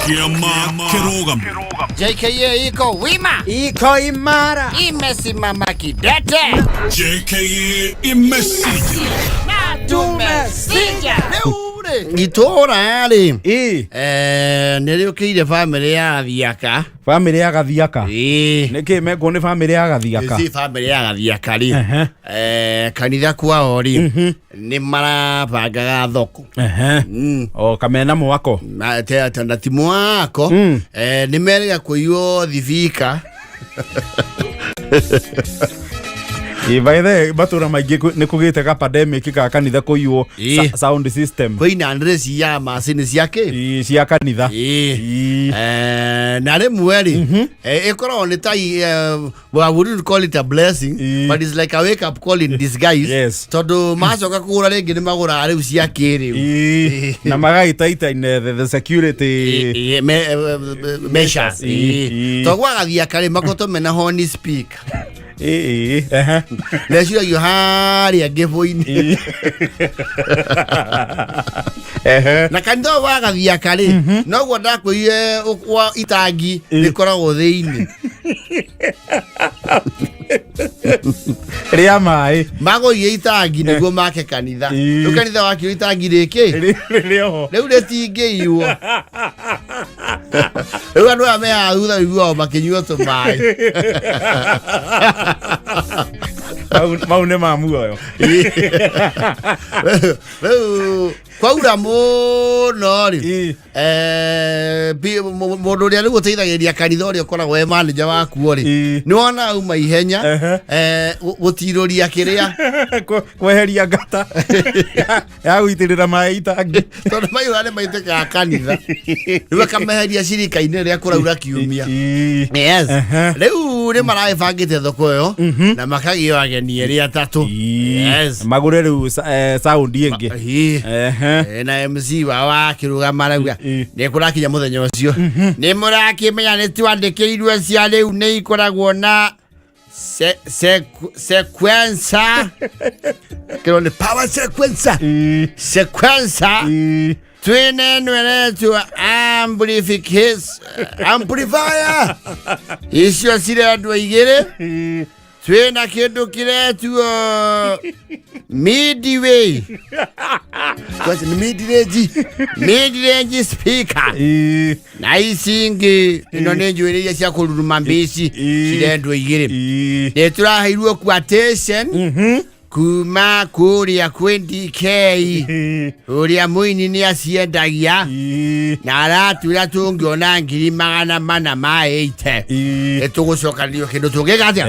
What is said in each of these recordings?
Kĩama kĩrũgamu. JKA iko wima, Iko imara. Imesimama kidete. JKA imesija. Na tumesija. Rĩu rĩ itũra rĩ Ĩ, nĩ rĩũkĩire bamĩrĩ ya Gathiaka. Bamĩrĩ ya Gathiaka. Ĩĩ. Nĩkĩ mekwo nĩ bamĩrĩ ya Gathiaka? Si bamĩrĩ ya Gathiaka rĩ, kanitha kwao rĩ, nĩ marabangaga thoko. O kamena mwako. Na ti mwako. Nĩ merĩga kũiywo thibika. Ĩ, by the way, matũra maingĩ nĩ kũgĩte ka pandemic ka kanitha kũiywo. Sound system. Kwĩna ndreci ya macini ciake. Ĩ, cia kanitha. Ĩĩ. Ĩ. Na rĩmwe rĩ, ĩkoragwo nĩ ta well, I wouldn't call it a blessing, but it's like a wake up call in disguise, tondũ macoka kũgũra rĩngĩ nĩ magũraga rĩu cia kĩrĩu. Ĩ, na magagĩtaitaine the security Ĩ, measures. Ĩ. Tondũ gwagathiaka rĩ, makoretwo mena horn speaker. Ĩ, ĩ, ehe. Neciragio harĩa ngĩbũ-inĩ. Ĩ. Ehe. Na kanitha ũyũ wa Gathiaka rĩ, noguo ndakwĩrire wa itangi rĩkoragwo thĩinĩ. Rĩa maĩ. Magũire itangi nĩguo make kanitha. Rĩu kanitha wakĩrwo itangi rĩkĩ Rĩrĩ oho. Rĩu rĩtingĩiywo. Rĩu andũ aya mehaha thutha wĩiguago makĩnyua tũmaĩ. Mau nĩ ma muoyo. Rĩu kwaura mũno rĩ, mũndũ ũrĩa rĩu ũteithagĩrĩria kanitha, ũrĩa ũkoragwo e manager wakuo rĩ, nĩ wona auma ihenya gũtirũria kĩrĩa. Kweheria ngata ya gũitĩrĩra maĩ itangi. Tondũ maihũra nĩ maitĩkaga kanitha, rĩu akameheria cirika-inĩ rĩrĩa kũraura kiumia. Yes. Rĩu nĩ maragĩbangĩte thoko ĩyo na makagĩo ageni erĩ atatũ. Yes. Magũre rĩu sound ĩngĩ. Na MC wao akĩrũgama arauga, nĩ kũrakinya mũthenya ũcio, nĩ mũrakĩmenya nĩ twandĩkĩirwo cia rĩu nĩ ikoragwo na sequencer, kĩrwo nĩ power sequencer. Sequencer. Twĩna ĩno ĩretwo amplifier, icio cirendwo igĩrĩ. Twĩna kĩndũ kĩretwo midway. Kwacha ni mid range, mid range speaker. Na ici ingĩ ĩno nĩ njuĩrĩ iria cia kũruruma mbici, cirendwo igĩrĩ. Nĩ tũraheirwo quotation kuma kũrĩa kwĩ DK, ũrĩa mũini nĩ aciendagia, na aratwĩra tũngĩona 480,000 nĩ tũgũcokanĩrio kĩndũ tũngĩka atĩa.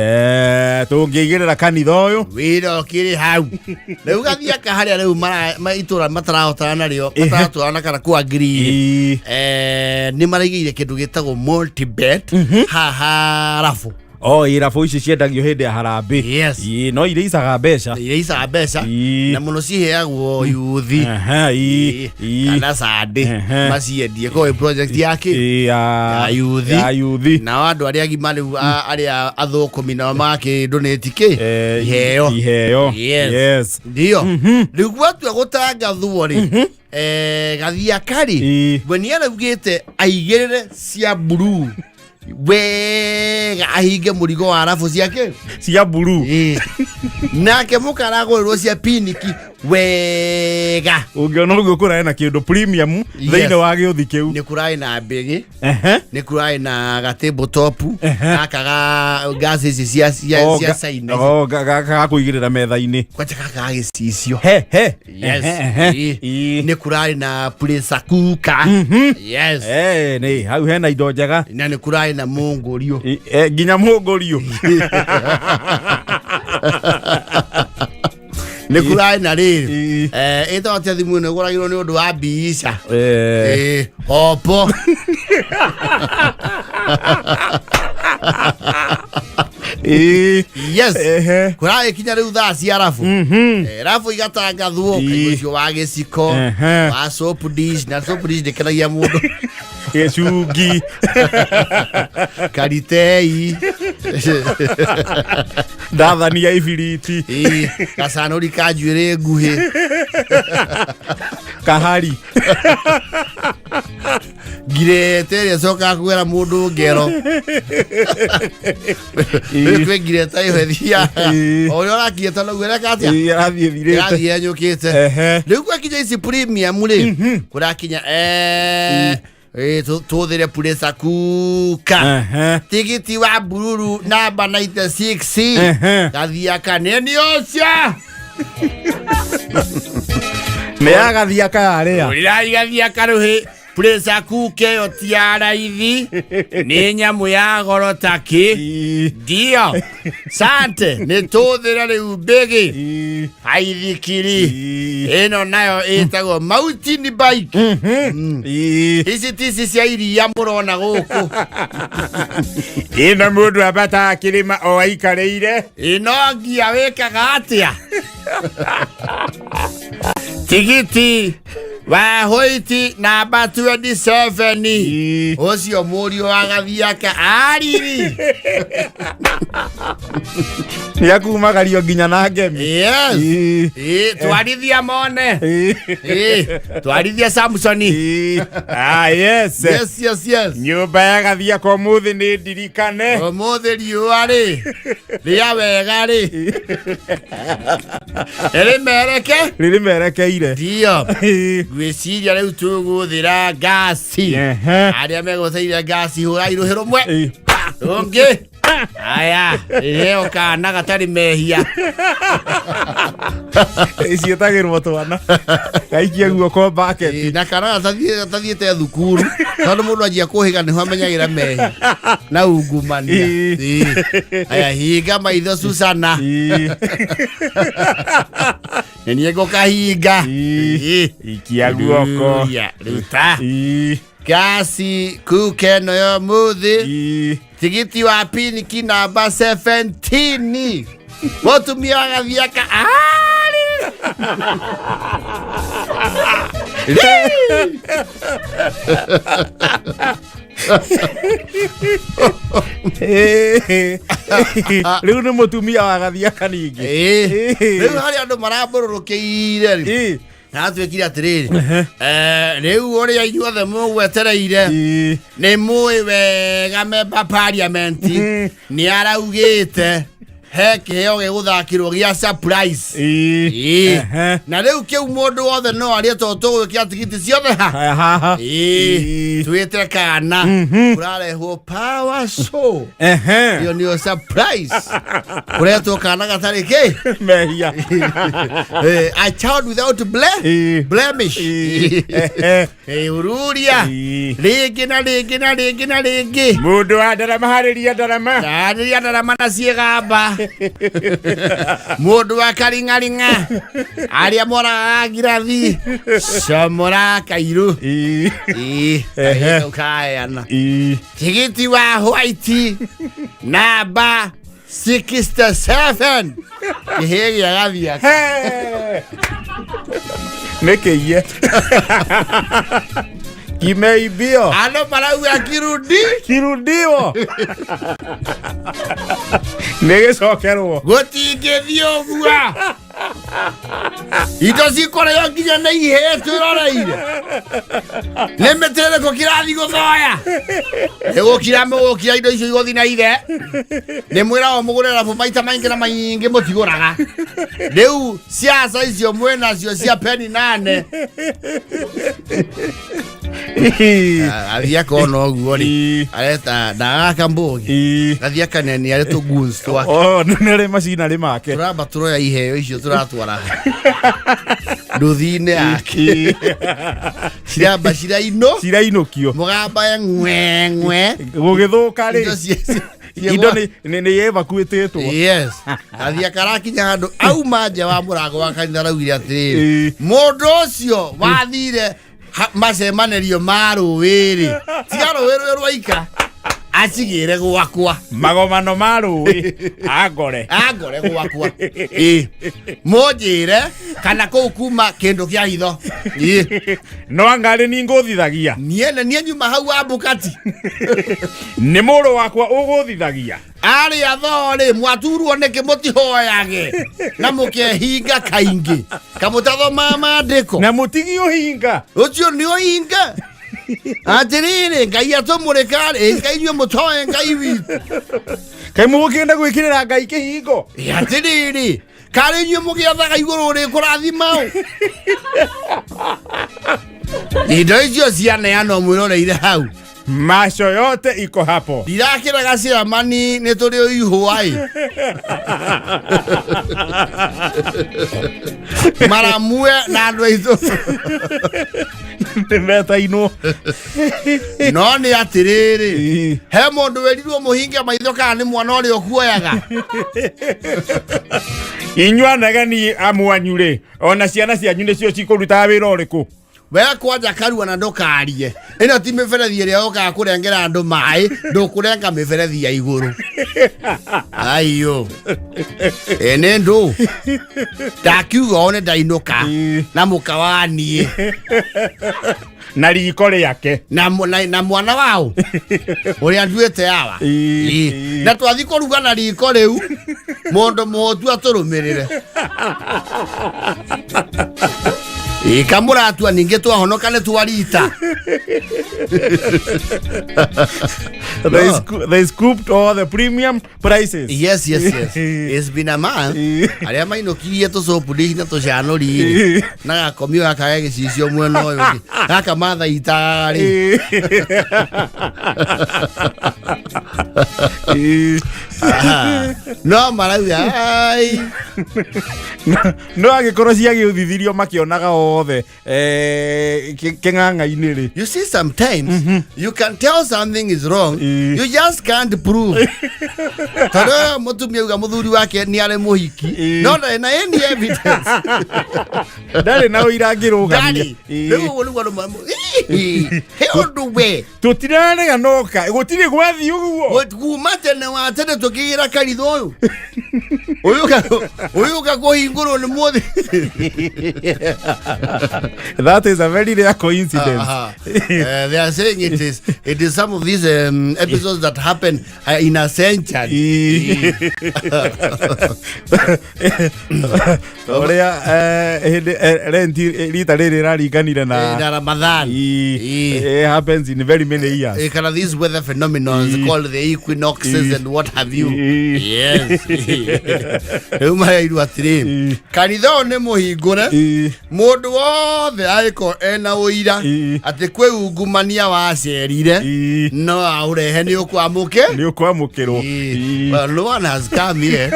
Tũngĩigĩrĩra kanitha ũyũ. Wĩra ũkĩrĩ hau rĩu gathiaka harĩa rĩu itũra matarahotana narĩo, mataratwarana kana kwa ngiri. Nĩ maraigĩire kĩndũ gĩtagwo multibet haha rabu. O irabu ici ciendagio hĩndĩ ya harambĩ. Yes. Ĩ, no iria icaga mbeca. Iria icaga mbeca. Na mũno ciheagwo yuthi. Ehe, ĩ, ĩ. Kana sande. Maciendie koĩ project yake. Ĩ, ya Ya yuthi. Ya yuthi. Nao andũ arĩa agima rĩu, arĩa athũkũmi, nao makĩndonate kĩ? Iheo. Iheo. Yes. Yes. Ndio rĩu gwatua gũtangathwo rĩ, Gathiaka rĩ, we nĩ araugĩte aigĩrĩre cia mburuu wega, ahinge mũrigo wa rabu ciake. Cia mburu. Ĩ. Nake mũkaragũrĩrwo cia piniki wega. Ũngĩona ũguo kũraĩ na kĩndũ premium thĩinĩ wa gĩũthi kĩu. Nĩ kũraĩ na mbĩgĩ. Nĩ kũraĩ na gatable top gaka ga gas ici cia O, cia China. O, ga kũigĩrĩra metha-inĩ. Kwanja gaka ga gĩcicio. He he. Yes. Ehe, ehe. Ĩ. Ĩ. Nĩ kũrarĩ na pressure cooker. Yes. Nĩ hau hena indo njega. Na nĩ kũrarĩ na mũngũrio. Ĩ, nginya mũngũrio. Nĩ kũrarĩ na rĩrĩ, ĩtagwo atĩa thimũ ĩno ĩgũragĩrwo nĩ ũndũ wa mbica? Opo. Yes. Kũragĩkinya rĩu thaa cia rabu. Rabu igatangathwo. Kaigua ũcio wa gĩciko, wa soap dish, na soap dish ndĩkenagia mũndũ. Gĩcungi. Karitei. Ndathania ibiriti. Ĩ, gacanũri ka njuĩrĩ nguhĩ. Kahari. Ngirete ĩrĩa ĩcokaga kũgera mũndũ ngero. Rĩu kwĩ ngireta ĩyo ĩthiaga. Ĩĩ. O ũrĩa ũrakieta noguo ĩreka atĩa? Ĩĩ, arathiĩ thirĩte. Ĩrathiĩ yenyũkĩte. Ehe. Rĩu gwakinya ici premium rĩ, kũrakinya tũthĩre puresa kuka. Ehe. Tigiti wa bururu namba 96. Ehe. Gathiaka nĩ nĩ ũcio. Nĩ yagathiaka yarĩa. Ũrĩrai gathiaka rũhĩ. Puresa kuka ĩyo ti ya raithi. Nĩ nyamũ ya goro takĩ. Ĩĩ. Ndio. Sante, nĩ tũthĩre rĩu mbĩgĩ. Ĩĩ. Baithikiri. Ĩĩ. Ĩno nayo ĩtagwo mountain bike. Ĩĩ. Ici ti ici cia iria mũrona gũkũ. Ĩno mũndũ ambataga kĩrĩma o aikarĩire. Ĩno ngia wĩkaga atĩa? Tigiti wa hoiti namba 27. Ĩĩ. Ũcio mũriũ wa Gathiaka ariri. Nĩ akumagario nginya na ngemi. Yes. Ĩĩ. Ĩĩ, twarithia mone. Ĩĩ. Ĩĩ, twarithia Samsoni. Ĩĩ. Ah, yes. Yes, yes, yes. Nyũmba ya Gathiaka ũmũthĩ nĩ ndirikane. Ũmũthĩ riũa rĩ rĩa wega rĩ rĩmereke Rĩrĩ merekeire. ndio. Ĩĩ. Ngwĩciria rĩu tũgũthĩra ngasi. Ehe. Arĩa megũtheire ngasi hũrai rũhĩ rũmwe. Ĩĩ. Rũngĩ. Aya, ĩheo kana gatarĩ mehia. Ciĩtagĩrwo twana. Gaikie guoko bucket. Ĩĩ, na kana gatathiĩte thukuru tondũ mũndũ anjia kũhĩga nĩho amenyagĩra mehia na ungumania. Ĩĩ. Ĩĩ. Aya, hinga maitho Susana. Ĩĩ. Nĩ niĩ ngũkahinga. Ĩĩ. Ĩĩ. Ikia guoko. Ruria, ruta. Ĩĩ. Gasi kuke ĩno ya ũmũthĩ. Ĩĩ. Tigiti wa piniki namba 17. Mũtumia wa Gathiaka arĩ. Rĩu nĩ mũtumia wa Gathiaka ningĩ. Ĩĩ. Ĩĩ. Rĩu harĩ andũ marambũrũrũkĩire rĩ. Ĩĩ. Na atuĩkire atĩrĩrĩ. Rĩu ũrĩa inyuothe mũgwetereire Ĩĩ. nĩ mũĩ wega member parliament nĩ araugĩte he kĩheo gĩgũthakĩrwo gĩa surprise. Ĩĩ. Ĩĩ. Ehe. Na rĩu kĩu mũndũ wothe no arĩe tondũ tũgwĩkĩra tigiti ciothe ha. Haya haha. Ĩĩ. Ĩĩ. Twĩte kana kũrarehwo power show. Ehe. Ĩyo nĩyo surprise. Kũretwo kana gatarĩ kĩ? Mehia. A child without Ĩĩ. blemish. Ĩĩ. Ehe. Ururia. Ĩĩ. Rĩngĩ na rĩngĩ na rĩngĩ na rĩngĩ. Mũndũ wa ndarama harĩria ndarama. Tarĩria ndarama na ciĩgamba. Mũndũ wa karing'aring'a. Arĩa moragaga ngirathi. Comora kairũ. Ĩĩ. Ĩĩ, Ehe. kau kaheana. Ĩĩ. Tigiti wa white namba 67. Kĩhĩĩ gĩa Gathiaka. Hey! Nĩ kĩiye. Kimeibio. Andũ marauga kirundi Kirudiwo. Nĩ gĩcokerwo. gũtingĩthiĩ ũguo. Indo cikũrĩo nginya nĩ ihĩĩ twĩroreire. Nĩ mĩtĩ ĩrĩkũ kĩrathiĩ gũthoya? Nĩ gũkira mũgũkira indo icio igũthiĩ na ithe. Nĩ mwĩragwo mũgũre rabu maita maingĩ na maingĩ mũtigũraga. Rĩu ciaca icio mwĩnacio cia peni nane. Athiĩ akona ũguo rĩ. Ĩĩ. Areta ndagaka mbũgi. Ĩĩ. Gathiĩ akaneni arĩ tũ goons twake. Oh, nĩ arĩ macinarĩ make. Tũramba tũroya iheo icio tũratwara nduthi-inĩ yake. Ĩĩ. Ciramba cirainũ. Cirainũkio. Mũgamba ya ng'we ng'we. Gũgĩthũka Indo rĩ. Indo nĩ evacuĩtĩtwo. Yes. Athiĩ akarakinya handũ auma nja wa mũrango wa kanitha araugire atĩrĩrĩ. Ĩĩ. Mũndũ ũcio wathire macemanĩrio ma rũĩ rĩ. Tiga rũĩ rũĩ rwaika. Acigĩre gwakwa. Magomano ma rũĩ angore. Angore gwakwa. Ĩĩ. Mũnjĩre kana kũu kuma kĩndũ kĩa hitho. Ĩĩ. No anga nĩ niĩ ngũthithagia. Niĩ na niĩ nyuma hau wa Mbũkati. Nĩ mũrũ wakwa ũgũthithagia. Arĩa thorĩ mwaturwo nĩkĩ mũtihoyage na mũkehinga kaingĩ kamũtathomaa maandĩko. Na mũtigi ũhinga. Ũcio nĩ ũhinga. Atĩrĩrĩ, Ngai atũmũrĩka-rĩ, Ngai inyuĩ mũtoe Ngai witũ. Kaĩ mũgũkĩenda gwĩkĩrĩra Ngai kĩhingo? Ĩ, atĩrĩrĩ, karĩ inyuĩ mũgĩathaga igũrũ rĩ kũrathima ũ? Indo icio cianeanwo mwĩroreire hau. Macho yote iko hapo. Ndirakĩraga ciamani nĩ tũrĩ ũihũa ĩ. Maramue na andũ aitũ. Nĩmetainwo. No nĩ atĩrĩrĩ, he mũndũ wĩrirwo mũhinge maitho kana nĩ mwana ũrĩa ũkuoyaga. Inyuĩ anegeni amwanyu rĩ, ona ciana cianyu nĩcio cikũrutaga wĩra ũrĩkũ? We kwanja karua na ndũkarie. Ĩno ti mĩberethi ĩrĩa ũkaga kũrengera andũ maĩ, ndũkũrenga mĩberethi ya igũrũ. Aiyo. Ĩ nĩ ndũ. Ndakiuga one ndainũka na mũka wa niĩ. Na riko rĩake. Na, na, na mwana wao ũrĩa nduĩte awa. Ĩ. Na twathi kũruga na riko rĩu mũndũ mũhũtu atũrũmĩrĩre. Ĩ, kamũratua ningĩ twahonoka nĩ twarita. They, they scooped all the premium prices. Yes. It's been a month. Arĩa mainũkirie tũcũpu na tũcanũri na gakomio gaka ge gĩcicio mwena ũyũ ũngĩ. Gaka mathaitaga rĩ. Aha. No marauga ai. No angĩkorwo ciagĩũthithirio makĩonaga othe eh, kĩng'ang'a-inĩ rĩ. You see, sometimes you can tell something is wrong, you just can't prove. Tondũ mũtumia uga mũthuri wake nĩ arĩ mũhiki, no ndarĩ na any evidence. Ndarĩ na ũira angĩrũgamia. Ndarĩ. Rĩu ũguo nĩguo andũ he ũndũ we. Tũtirarega noka gũtirĩ gwathiĩ ũguo. Kuma tene wa tene tũkĩgĩra kanitha ũyũ. Ũyũ ũka kũhingũrwo nĩ mũthĩ. That is a very rare coincidence. They are saying it is some of these episodes that happen in a century. Ũrĩa hĩndĩ renti rita rĩrĩ raringanire na na Ramadhan. It happens in very many years. Kind of these weather phenomena called the equinoxes and what have you. Yes. Rĩu marairwo atĩrĩ, kanitha ũyũ nĩ mũhingũre, mũndũ wothe angĩkorwo ena ũira atĩ kwĩ ungumania wacerire no aũrehe nĩ ũkwamũke nĩ ũkwamũkĩrwo. Well, no one has come here.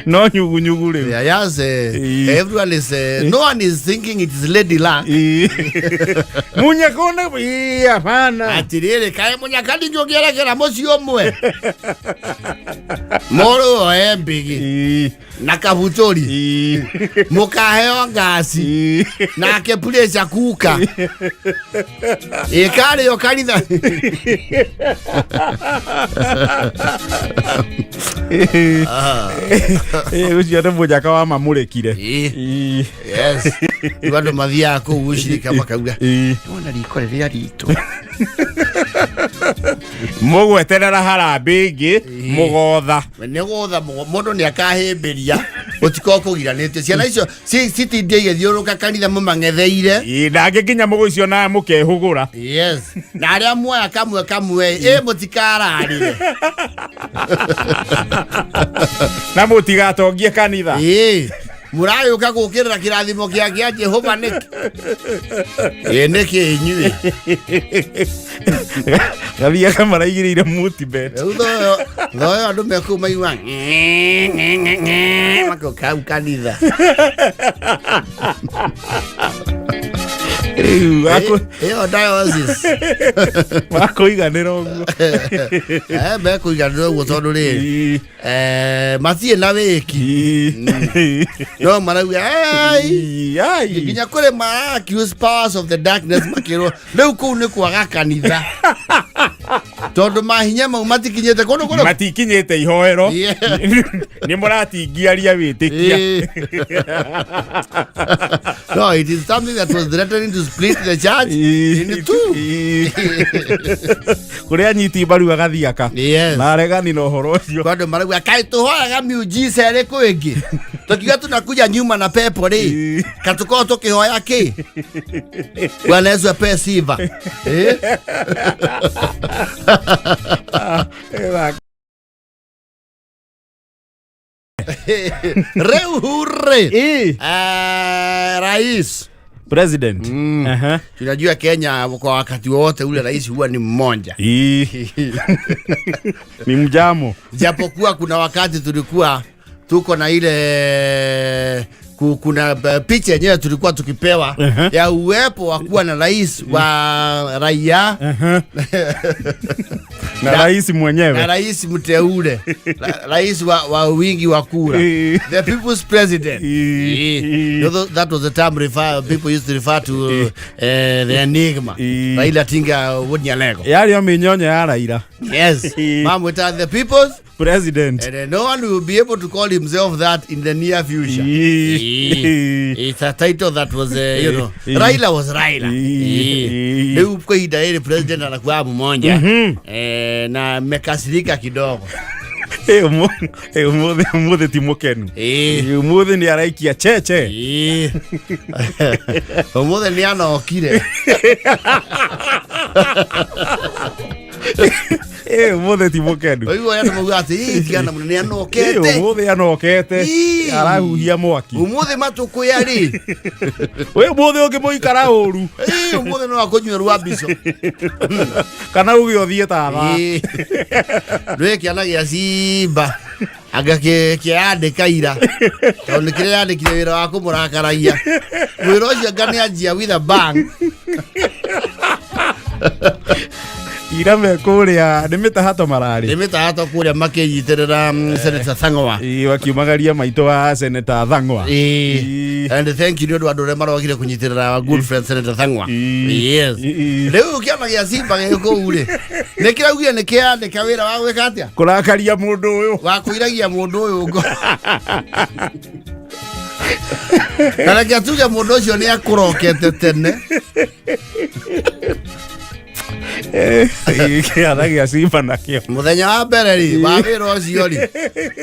No nyugunyugu rĩu. Yeah, yes, everyone is no one is thinking it is Lady Luck. Munyakona hapana. Atirĩrĩ, kaĩ mũnyaka ndingĩũngĩerekera mũciĩ ũmwe mũrũ oe mbigi na kabutũri mũkaheo ngasi nake pressure kuka ĩkarĩo kanitha. Ũcio nĩ mũnyaka wa mamũrĩkire. Yes, rĩu andũ mathiaga kũu gũcirika makauga wona riko rĩrĩa ritũ. Mũgweterera harambĩ ĩngĩ mũgotha. Nĩ gũtha mũndũ nĩ akahĩmbĩria gũtikorwo kũgiranĩtio ciana icio citindie igĩthiũrũrũka kanitha mũmang'etheire. Nangĩ nginya mũgũicio na mũkehũgũra. Yes, na arĩa muoya kamwe kamwe ĩ mũtikararire. Na mũtigatongie kanitha. Ĩ mũragĩũka gũkĩrĩra kĩrathimo kĩa Jehova nĩkĩ? Ĩ nĩkĩ inyuĩ? Gathiaga maraigĩrĩire mutibet. Rĩu thoyo thoyo andũ mekũu maigua makoka hau kanitha. Rĩu ĩyo diocese makũiganĩra ũguo. Mekũiganĩra ũguo tondũ rĩrĩ matirĩ na wĩki no marauga "Ai, Ai. nginya kũrĩ ma accuse powers of the darkness makĩrwo rĩu kũu nĩ kwaga kanitha tondũ mahinya mau matikinyĩte kũndũ kũrĩ Matikinyĩte ihoero. Nĩ mũratingiaria wĩtĩkia. No, it is something that was threatening to split the church in two. Kũrĩa anyiti mbaru agathiaka Yes. na aregani na ũhoro ũcio. Kwa andũ marauga kaĩ tũhoyaga miujiza ĩrĩkũ ĩngĩ, tukiuga tunakuja nyuma na pepo rĩ, katukorwo tũkĩhoya kĩ? Bwana Yesu apewe sifa. Eh? Rĩu rĩ, rais President. Aha. Tunajua Kenya kwa wakati wowote ule rais huwa ni mmoja. Ni mjamo. Japokuwa kuna wakati tulikuwa tuko na ile kuna picha yenyewe tulikuwa tukipewa ya uwepo wa kuwa na rais wa raia na rais na mwenyewe rais mteule, rais wa wingi wa kura, the people's president. You know, that was the term people used to refer to the enigma Raila Tinga Wonyalego. Yarĩ o mĩnyonyo ya Raila. Yes, mamwita the people's president. And no one will be able to call himself that in the near future. It's a title that was, Raila was Raila. Rĩu kwa ihinda rĩrĩ president anakuwa mmoja, na mekasirika kidogo. Ũmũthĩ ti mũkenu. Ũmũthĩ nĩ araikia cheche. Ũmũthĩ nĩ anokire. Ũmũthĩ ti mũkenu. Ũiguo andũ mauga atĩ, "Ĩ, tigana mũno nĩ anokete." Ũmũthĩ anokete. Arahuhia mwaki. Ũmũthĩ matũkũya rĩ. Wĩ ũmũthĩ ũngĩmũikara ũru. Ũmũthĩ no akũnyue rwa mbico. Kana uge ũthiĩ ta thaa. Ndwĩ kĩana gĩa cimba anga kĩandĩka ira tondũ nĩ kĩrĩa yandĩkire wĩra wa kũmũrakaragia, wĩra ũcio anga nĩ anjia with a bang. Ira me kũrĩa nĩ mĩtahato mararĩ. Nĩ mĩtahato kũrĩa makĩnyitĩrĩra Senator Thang'wa. Wakiumagaria maitũ wa Senator Thang'wa. And thank you nĩ ũndũ wa andũ arĩa marokire kũnyitĩrĩra our good friend Senator Thang'wa. Yes. Rĩu kĩama gĩa Simba gĩ kũu rĩ, nĩ kĩraugire nĩ kĩandĩka wĩra wa gwĩka atĩa? Kũrakaria mũndũ ũyũ. Wa kũiragia mũndũ ũyũ ngoro, na reke atuge mũndũ ũcio nĩ akũrokete tene. Kĩana gĩa Simba nakĩo. Mũthenya wa mbere rĩ wa wĩra ũcio rĩ,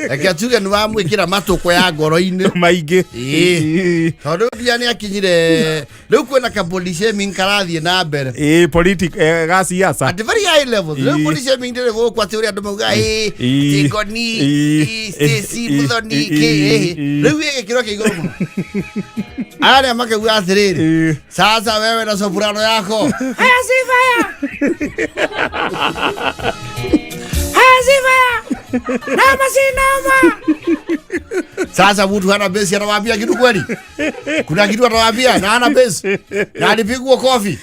reke atuge nĩ wamwĩkĩra matũkũ ya ngoro-inĩ maingĩ. Tondũ nginya nĩ akinyire rĩu kwĩna ka body shaming karathiĩ na mbere Ga siasa. At the very high levels. Rĩu body shaming ndĩrĩ gũkũ atĩ ũrĩa andũ mauga Tingoni, Stacy Muthoni kĩ rĩu ĩ gĩkĩro kĩa igũrũ mũno, arĩa makauga atĩrĩrĩ, "Sasa wewe na soprano yako, haya sifa ya haya sifa ya noma si noma." Sasa mtu hana besi anawaambia kitu kweli? Kuna kitu atawaambia na hana besi na alipigwa kofi?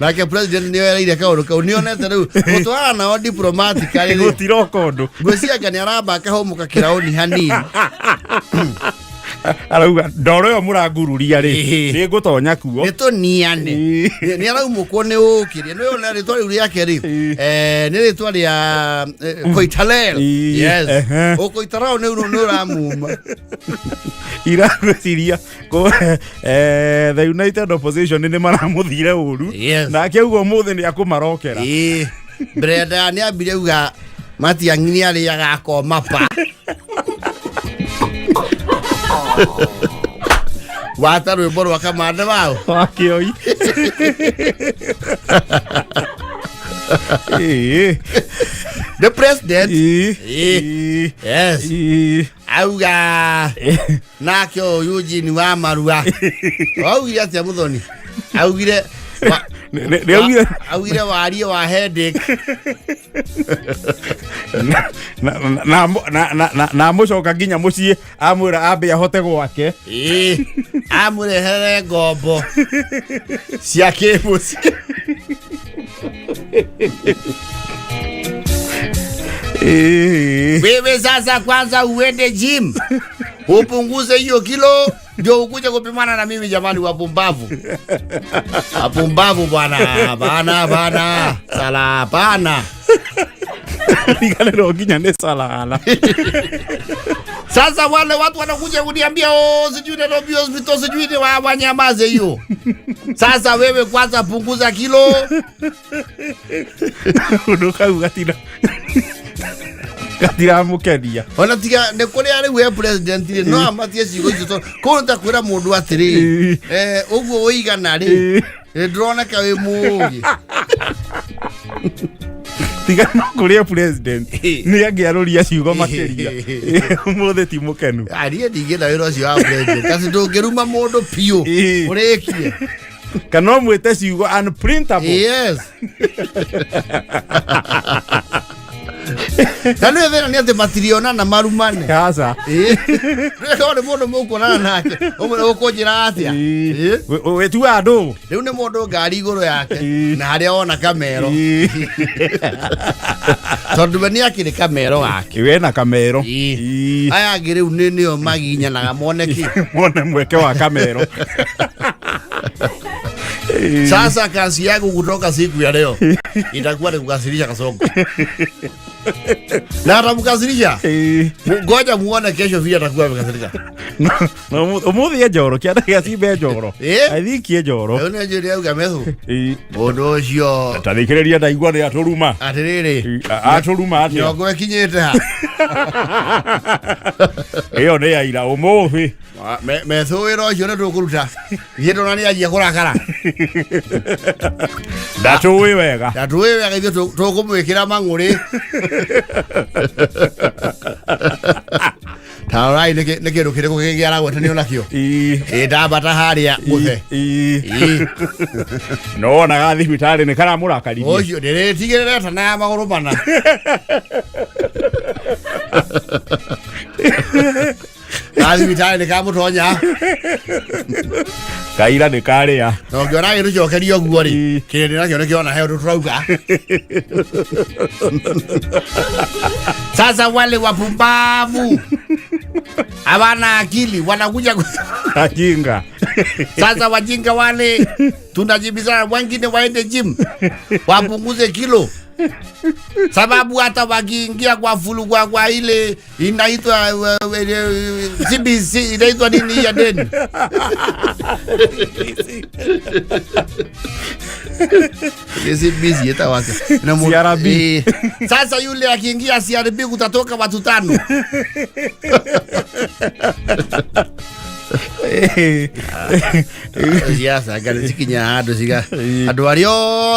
Nake president nĩ oereire kaũndũ kau, nĩonete rĩu gũtwarana nao diplomatically rĩ, Gũtiroka ũndũ. Ngwĩciria anga nĩ aramba akahũmũka kĩraũni hanini. Arauga ndoro ĩyo mũrangururia rĩ, nĩ ngũtonya kuo. Nĩ tũniane. Nĩ araumũkwo nĩ ũkĩria nĩ ona rĩtwa rĩu rĩake rĩ, nĩ rĩtwa rĩa Koitalel. Yes. Ũkoitalel nĩ ũramuma. Iragwĩciria the United Opposition nĩ maramũthire ũru. Nake auga ũmũthĩ nĩ akũmarokera. Brenda nĩ ambire uga Matiang'i nĩ arĩaga akoma pa wata rwĩmbo rwa kamande wao. Wakĩoi. The president. Yes. Auga nake ũyũ Eugene wa Marua augire atĩa? Mũthoni augire Nĩ augire augire warie wa headache. Na amũcoka nginya mũciĩ amwĩra ambe ahote gwake. Amũrehere ngombo cia kĩmũciĩ. Wewe sasa kwanza uende gym upunguze hiyo kilo ndio ukuje kupimana na mimi. Jamani, wapumbavu, wapumbavu bwana bana bana sala bana. Riganĩrwo nginya nĩ salala. Sasa wale watu wanakuja kuniambia, oh, sijui Nairobi Hospital, sijui ni wanyamaze hiyo. Sasa wewe kwanza punguza kilo. Ũndũ kau gatiramũkenia. Ona tiga nĩ kũrĩa rĩu e president rĩ, no amatie ciugo icio tondũ kũu nĩ ta kwĩra mũndũ atĩrĩ, ũguo ũigana rĩ, ndũroneka wĩ mũũgĩ. Tiga no kũrĩa president nĩ angĩarũria ciugo makĩria. Ũmũthĩ ti mũkenu. Ariĩ ndingĩenda wĩra ũcio wa president, atĩ ndũngĩruma mũndũ biũ ũrĩkie. Kana ũmwĩte ciugo unprintable. Yes. Na nĩ thĩna nĩ atĩ matirionana marumane. Aca. Rĩu nĩ mũndũ mũkuonana nake ũmwe ũkũnjĩra atĩa? Wĩtua andũ. Rĩu nĩ mũndũ ngari igũrũ yake na harĩa wona kamero, tondũ we nĩ akĩrĩ kamero gake. Wena kamero. Aya angĩ rĩu nĩ nĩo maginyanaga mone kĩ. Mone mweke wa kamero. Sasa kazi yangu kutoka siku ya leo itakuwa ni kukasirisha Kasongo na atamkasirisha. Ngoja muone kesho vile atakuwa amekasirika. Ũmũthĩ e njoro, kĩanda gĩa cimbe njoro. I think e njoro. Rĩu nĩ njĩrĩ auga methu mũndũ ũcio. Ta thikĩrĩria, ndaigua nĩ atũruma. Atĩrĩrĩ, Atũruma atĩa? Nyongo ĩkinyĩte ha? Ĩyo nĩ ya ira ũmũthĩ. Methu wĩra ũcio nĩ tũkũruta ithuĩ ndona nĩ anjia kũrakara. Ndatũĩ wega. Na tũĩ wega ithuĩ tũkũmwĩkĩra mang'ũrĩ. Tarorai nĩ kĩndũ kĩrĩkũ kĩngĩ aragwetanio nakĩo. Ĩ ndambata harĩa mũthe. No wonaga thibitarĩ nĩ karamũrakaririe. Ũcio ndĩrĩtigĩrĩre tana ya magũrũ mana ga thibitarĩ nĩ kamũtonya. Kaira nĩ karĩa. Na ũngĩona agĩtũcokeria ũguo rĩ, kĩrĩndĩ nakĩo nĩkĩona he ũndũ tũrauga. Sasa wale wapumbavu hawana akili wanakuja Ajinga. Sasa wajinga wale tunajibizana, wengine waende gym wapunguze kilo, sababu hata wakiingia kwa fulu kwa ile inaitwa CBC, inaitwa nini hii ya deni, CBC ita Na CRB. Sasa yule akiingia CRB kutatoka watu tano. Siasa ngari cikinya handũ ciga andũ arĩa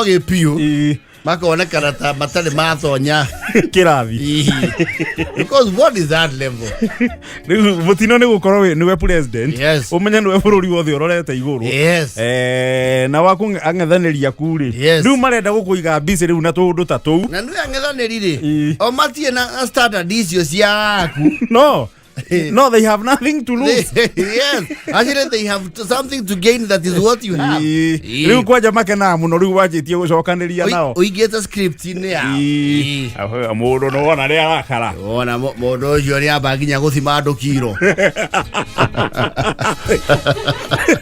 ogĩ biũ makonekana ta matarĩ matonya kĩrathi. Because what is that level? Rĩu mũtino nĩ gũkorwo nĩwe president, ũmenye nĩwe bũrũri wothe ũrorete igũrũ. Na waku ang'ethanĩri aku rĩ, rĩu marenda gũkũiga busy rĩu na tũũndũ ta tũu. Na nĩ ang'ethanĩri rĩ, o matirĩ na standard icio ciaku. No, they have nothing to lose. Yes, actually they have something to gain, that is what you have. Rĩu kwanja makenaga mũno rĩu wanjĩtie gũcokanĩria nao. Ũigĩte script-inĩ yao. Mũndũ no wona nĩ arakara. Wona mũndũ ũcio nĩ amba nginya gũthima andũ kiro.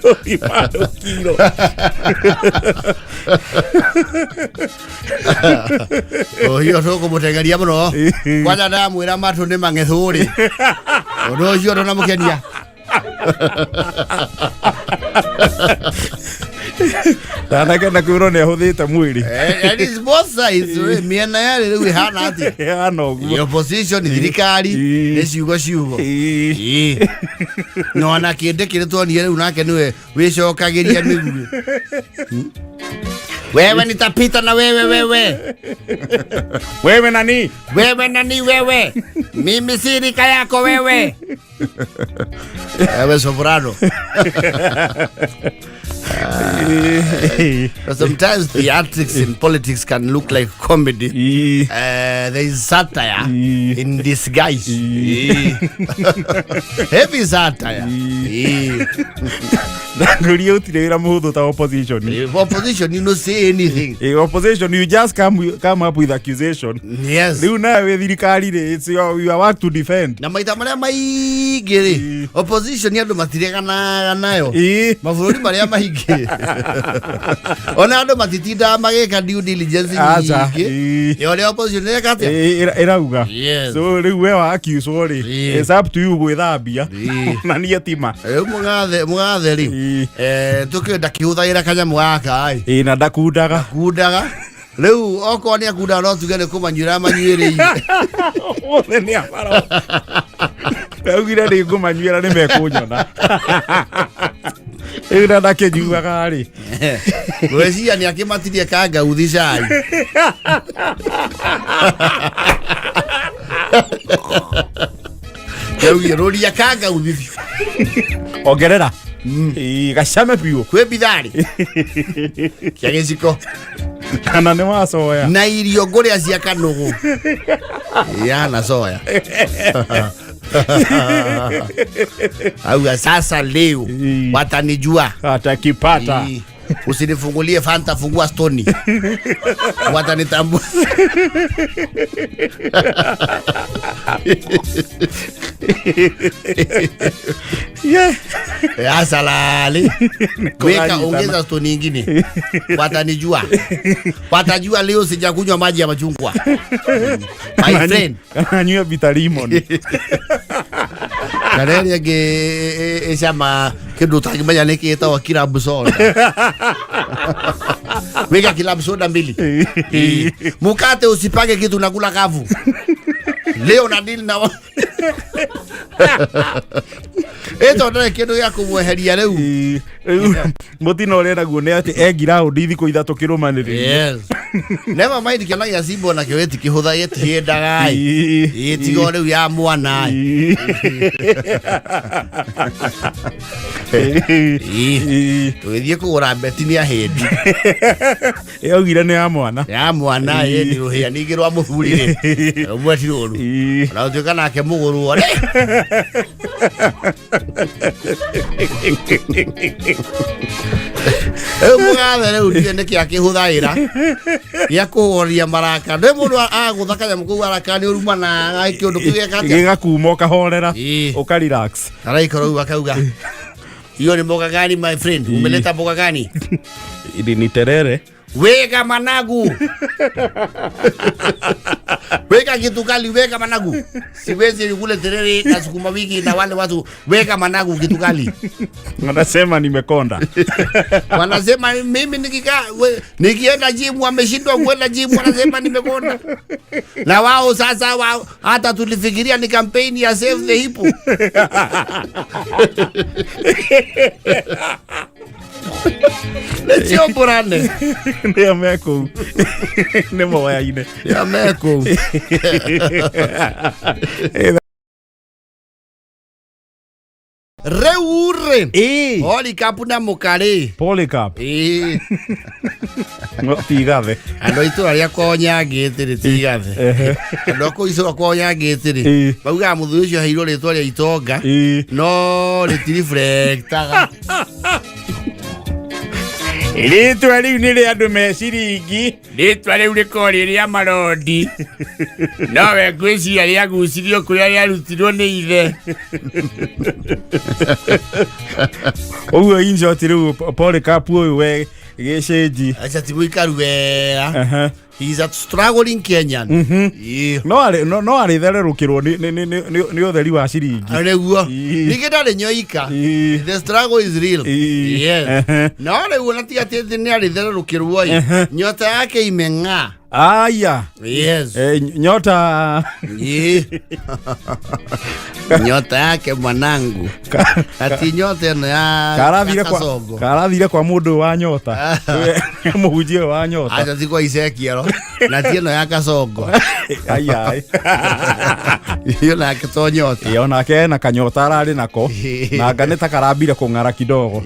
Gũthima andũ kiro. Ũcio tũkũmũtengeria mũno. Kwanja ndamwĩra matũ nĩ mang'ethũ rĩ, ũndũ ũcio ndũnamũkenia. Ndanakena kwĩrwo nĩ ahũthĩte mwĩrĩ. And it's both sides, mĩena yarĩ rĩu ĩhana atĩa? Ĩhana ũguo. Opposition, thirikari, nĩ ciugo ciugo. No ona kĩndĩ kĩrĩ tuonire rĩu nake nĩwe wĩcokagĩria mĩguĩ. Wewe nitapita na wewe, wewe. Wewe nani? Wewe nani wewe? Mimi si rika yako wewe. Wewe soprano. But sometimes theatrics in politics can look like comedy. There is satire in disguise. Heavy satire. Ndangũria ũtirĩ wĩra mũhũthũ ta opposition. Opposition, you no say anything. Opposition, you just come up with accusation. Rĩu nawe wĩ thirikari rĩ, it's your work to defend. Na maita marĩa maingĩ rĩ, opposition andũ matireganaga nayo. Mabũrũri marĩa maingĩ ona andũ matitindaga magĩka due diligence Aca. nyingĩ ya ũrĩa opposition ĩreka atĩa. Ĩrauga. So rĩu we wa accuse rĩ, it's up to you gwĩthambia. Na niĩ tima. Rĩu mũgathe rĩ, tũkĩũĩ ndakĩhũthagĩra kanyamũ gaka ĩ. Ĩĩ, na ndakundaga. Kundaga rĩu okorwo nĩ akundaga no tuge nĩ kũmanyuĩra manyuĩrĩire. Othe nĩ amaro. Augire nĩ ngũmanyuĩra nĩ mekũnyona. Rĩu na ndakĩnyuaga rĩ. Ngwĩciria nĩ akĩmatirie kangauthi cai. Yaugire rũria kangauthi biũ. Ongerera. Ĩĩ, gacame biũ. Kwĩ bitharĩ kĩa gĩciko. Kana nĩ wacoya. Na irio ngũrĩa cia kanũgũ yana soya. Auga sasa leo watanijua. Atakipata. Usinifungulie Fanta, fungua Stoni. Watanitambua. Yeah. Asalale. Weka ongeza stoni nyingine. Watanijua. Watajua leo sijakunywa maji ya machungwa. My friend. Anyue bitter lemon. Kana ĩrĩa ĩngĩ ĩcama kĩndũ ũtangĩmenya nĩ kĩtagwo club soda. Weka club soda mbili. Mukate usipake kitu, unakula kavu. Leo na deal na ĩto ndarĩ kĩndũ gĩa kũmweheria rĩu. Rĩu mũtino ũrĩa naguo nĩ atĩ e ngiraũndi thikũ ithatũ kĩrũmanĩrĩrio. Yes. Never mind, kĩona gĩa Simba onakĩo gĩtikĩhũtha gĩtihendaga ĩ. Ĩ tiga o rĩu ya mwana ĩ. Tũgĩthiĩ kũgũra beti nĩ ahĩndi. Yaugire nĩ ya mwana. Ya mwana ĩ nĩ rũhĩa ningĩ rwa mũthuri rĩ. Rũmwe ti rũru. Ona gũtuĩka nake mũgũrwo rĩ. Rĩu mũgathe rĩu ndiũĩ nĩkĩ akĩhũthagĩra gĩa kũhoria maraka. Ndĩ mũndũ agũtha kanyamũ kau araka nĩ ũrumanaga kĩũndũ kĩu gĩka atĩa? Gĩgakuma ũkahorera. Ũka relax. Araikara ũguo akauga, hiyo ni mboga gani my friend? Umeleta mboga gani? Ili ni terere. Weka managu. Weka kitu kali, weka managu. Siwezi nikule terere na sukuma wiki na wale watu, weka managu kitu kali. Wanasema nimekonda. Wanasema mimi nikienda gym wameshindwa kwenda gym, wanasema nimekonda. Na wao sasa wao, hata tulifikiria ni campaign ya Save the Hippo. Nĩcio mbũrane. Nĩo me kũu. Nĩ moyaine. Nĩo me kũu. Rĩu rĩ. Polycarp na mũkarĩ. Polycarp. No, ti gathe. Andũ a itũra rĩa kwao Nyangĩtĩ rĩ, ti gathe. Andũ a kũu itũra kwao Nyangĩtĩ rĩ, maugaga mũthuri ũcio aheirwo rĩtwa rĩa itonga, no rĩtiriflectaga. Rĩtwa rĩu nĩ rĩa andũ me ciringi. Rĩtwa rĩu rĩkoragwo rĩ rĩa marondi. Nowe ngwĩciria rĩagucirio kũrĩa rĩarutirwo nĩ ithe. Ũguo in short rĩu Polycarp ũyũ we gĩcĩnji. Aca ti mũikaru wega. He is a struggling Kenyan. No arĩthererũkĩrwo nĩ ũtheri wa ciringi. Nĩguo. Ningĩ ndarĩ nyoika. The struggle is real. Yes. No rĩu ona tiga atĩ nĩ arĩthererũkĩrwo ĩ. Nyota yake imeng'aa. Aya. Yes. Nyota. Nyota yake mwanangu. Ati nyota ĩno ya Kasongo. Karathire kwa mũndũ wa nyota. Mũhunjia wa nyota. Acha ti kwa Isekiero. Na ti ĩno ya Kasongo. Aya. Ĩyo nake to nyota. Ĩ, onake ena kanyota ararĩ nako na anga nĩ ta karambire kũng'ara kidogo.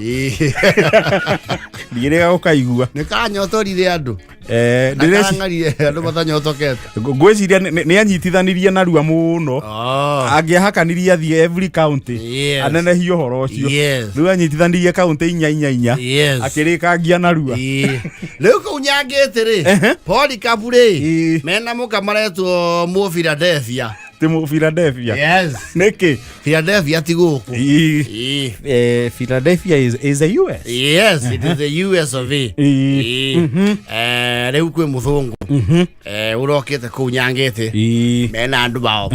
Ndigĩrĩga gũkaigua. Nĩ kanyotorire andũ. Eh, Na ndĩreci- karang'arire andũ matanyotokete. Ngwĩciria nĩ anyitithanirie narua mũno. Oh. Angĩahakanirie athiĩ every county anenehie ũhoro ũcio. Rĩu anyitithanirie county inya inya inya. Akĩrĩkangia narua. Ĩĩ. Rĩu kũu Nyangĩtĩ rĩ, Polycarp rĩ, mena mũka maretwo mũ Philadelphia. Ti mũ Philadelphia? Yes. Nĩkĩ? Philadelphia ti gũkũ. Ĩĩ. Ĩĩ. Philadelphia is a US. Yes, it is the US of A. Ĩĩ. Ĩĩ. Rĩu kwĩ mũthũngũ ũrokĩte kũu Nyangĩtĩ. Mena andũ bao.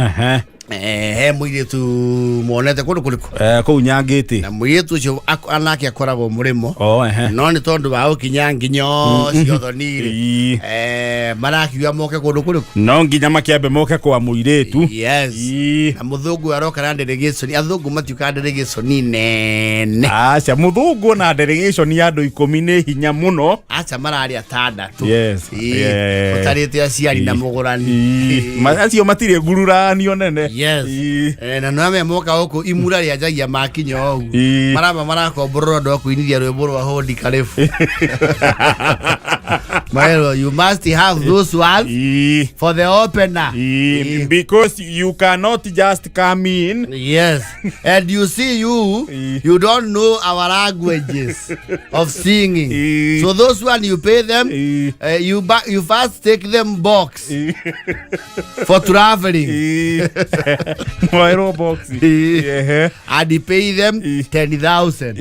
He mũirĩtu monete kũndũ kũrĩkũ? Kũu Nyangĩtĩ. Na mũirĩtu ũcio anake akoragwo mũrĩmo. Oh, ehe. No nĩ tondũ wa gũkinya nginyo ciothoni rĩ. Marakiuga moke kũndũ kũrĩkũ? No nginya makĩambe moke kwa mũirĩtu. Yes. Na mũthũngũ aroka na delegation. Athũngũ matiũkaga delegation nene. Aca, mũthũngũ na delegation ya andũ 10 nĩ hinya mũno. Aca, mararĩ atandatũ. Yes. Ũtarĩte aciari na mũgũrani. Acio matirĩ ngururanio nene. Yes. Na no moka gũkũ imura rĩanjagia makinya ũguo. Maramba marakomborora andũ a kũinithia rwĩmbo rwa hodi karibu. Maerwo, you must have those ones for the opener. Because you cannot just come in. Yes. And you see, you don't know our languages of singing. So those one you pay them, you first take them box for traveling. Mwaĩrwo box. Ehe. And you pay them 10,000.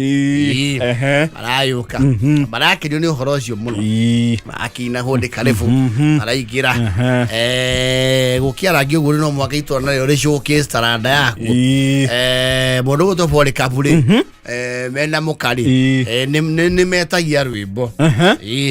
Marayũka. Marakenio nĩ ũhoro ũcio mũno. Marakĩina hũndĩ karibu. Maraingĩra. Gũkĩarangia ũguo no mwaka itũra narĩo rĩshowcase taranda yaku. Mũndũ ũgwĩtwo Polycarp rĩ, mena mũkarĩ. Nĩ metagia rwĩmbo.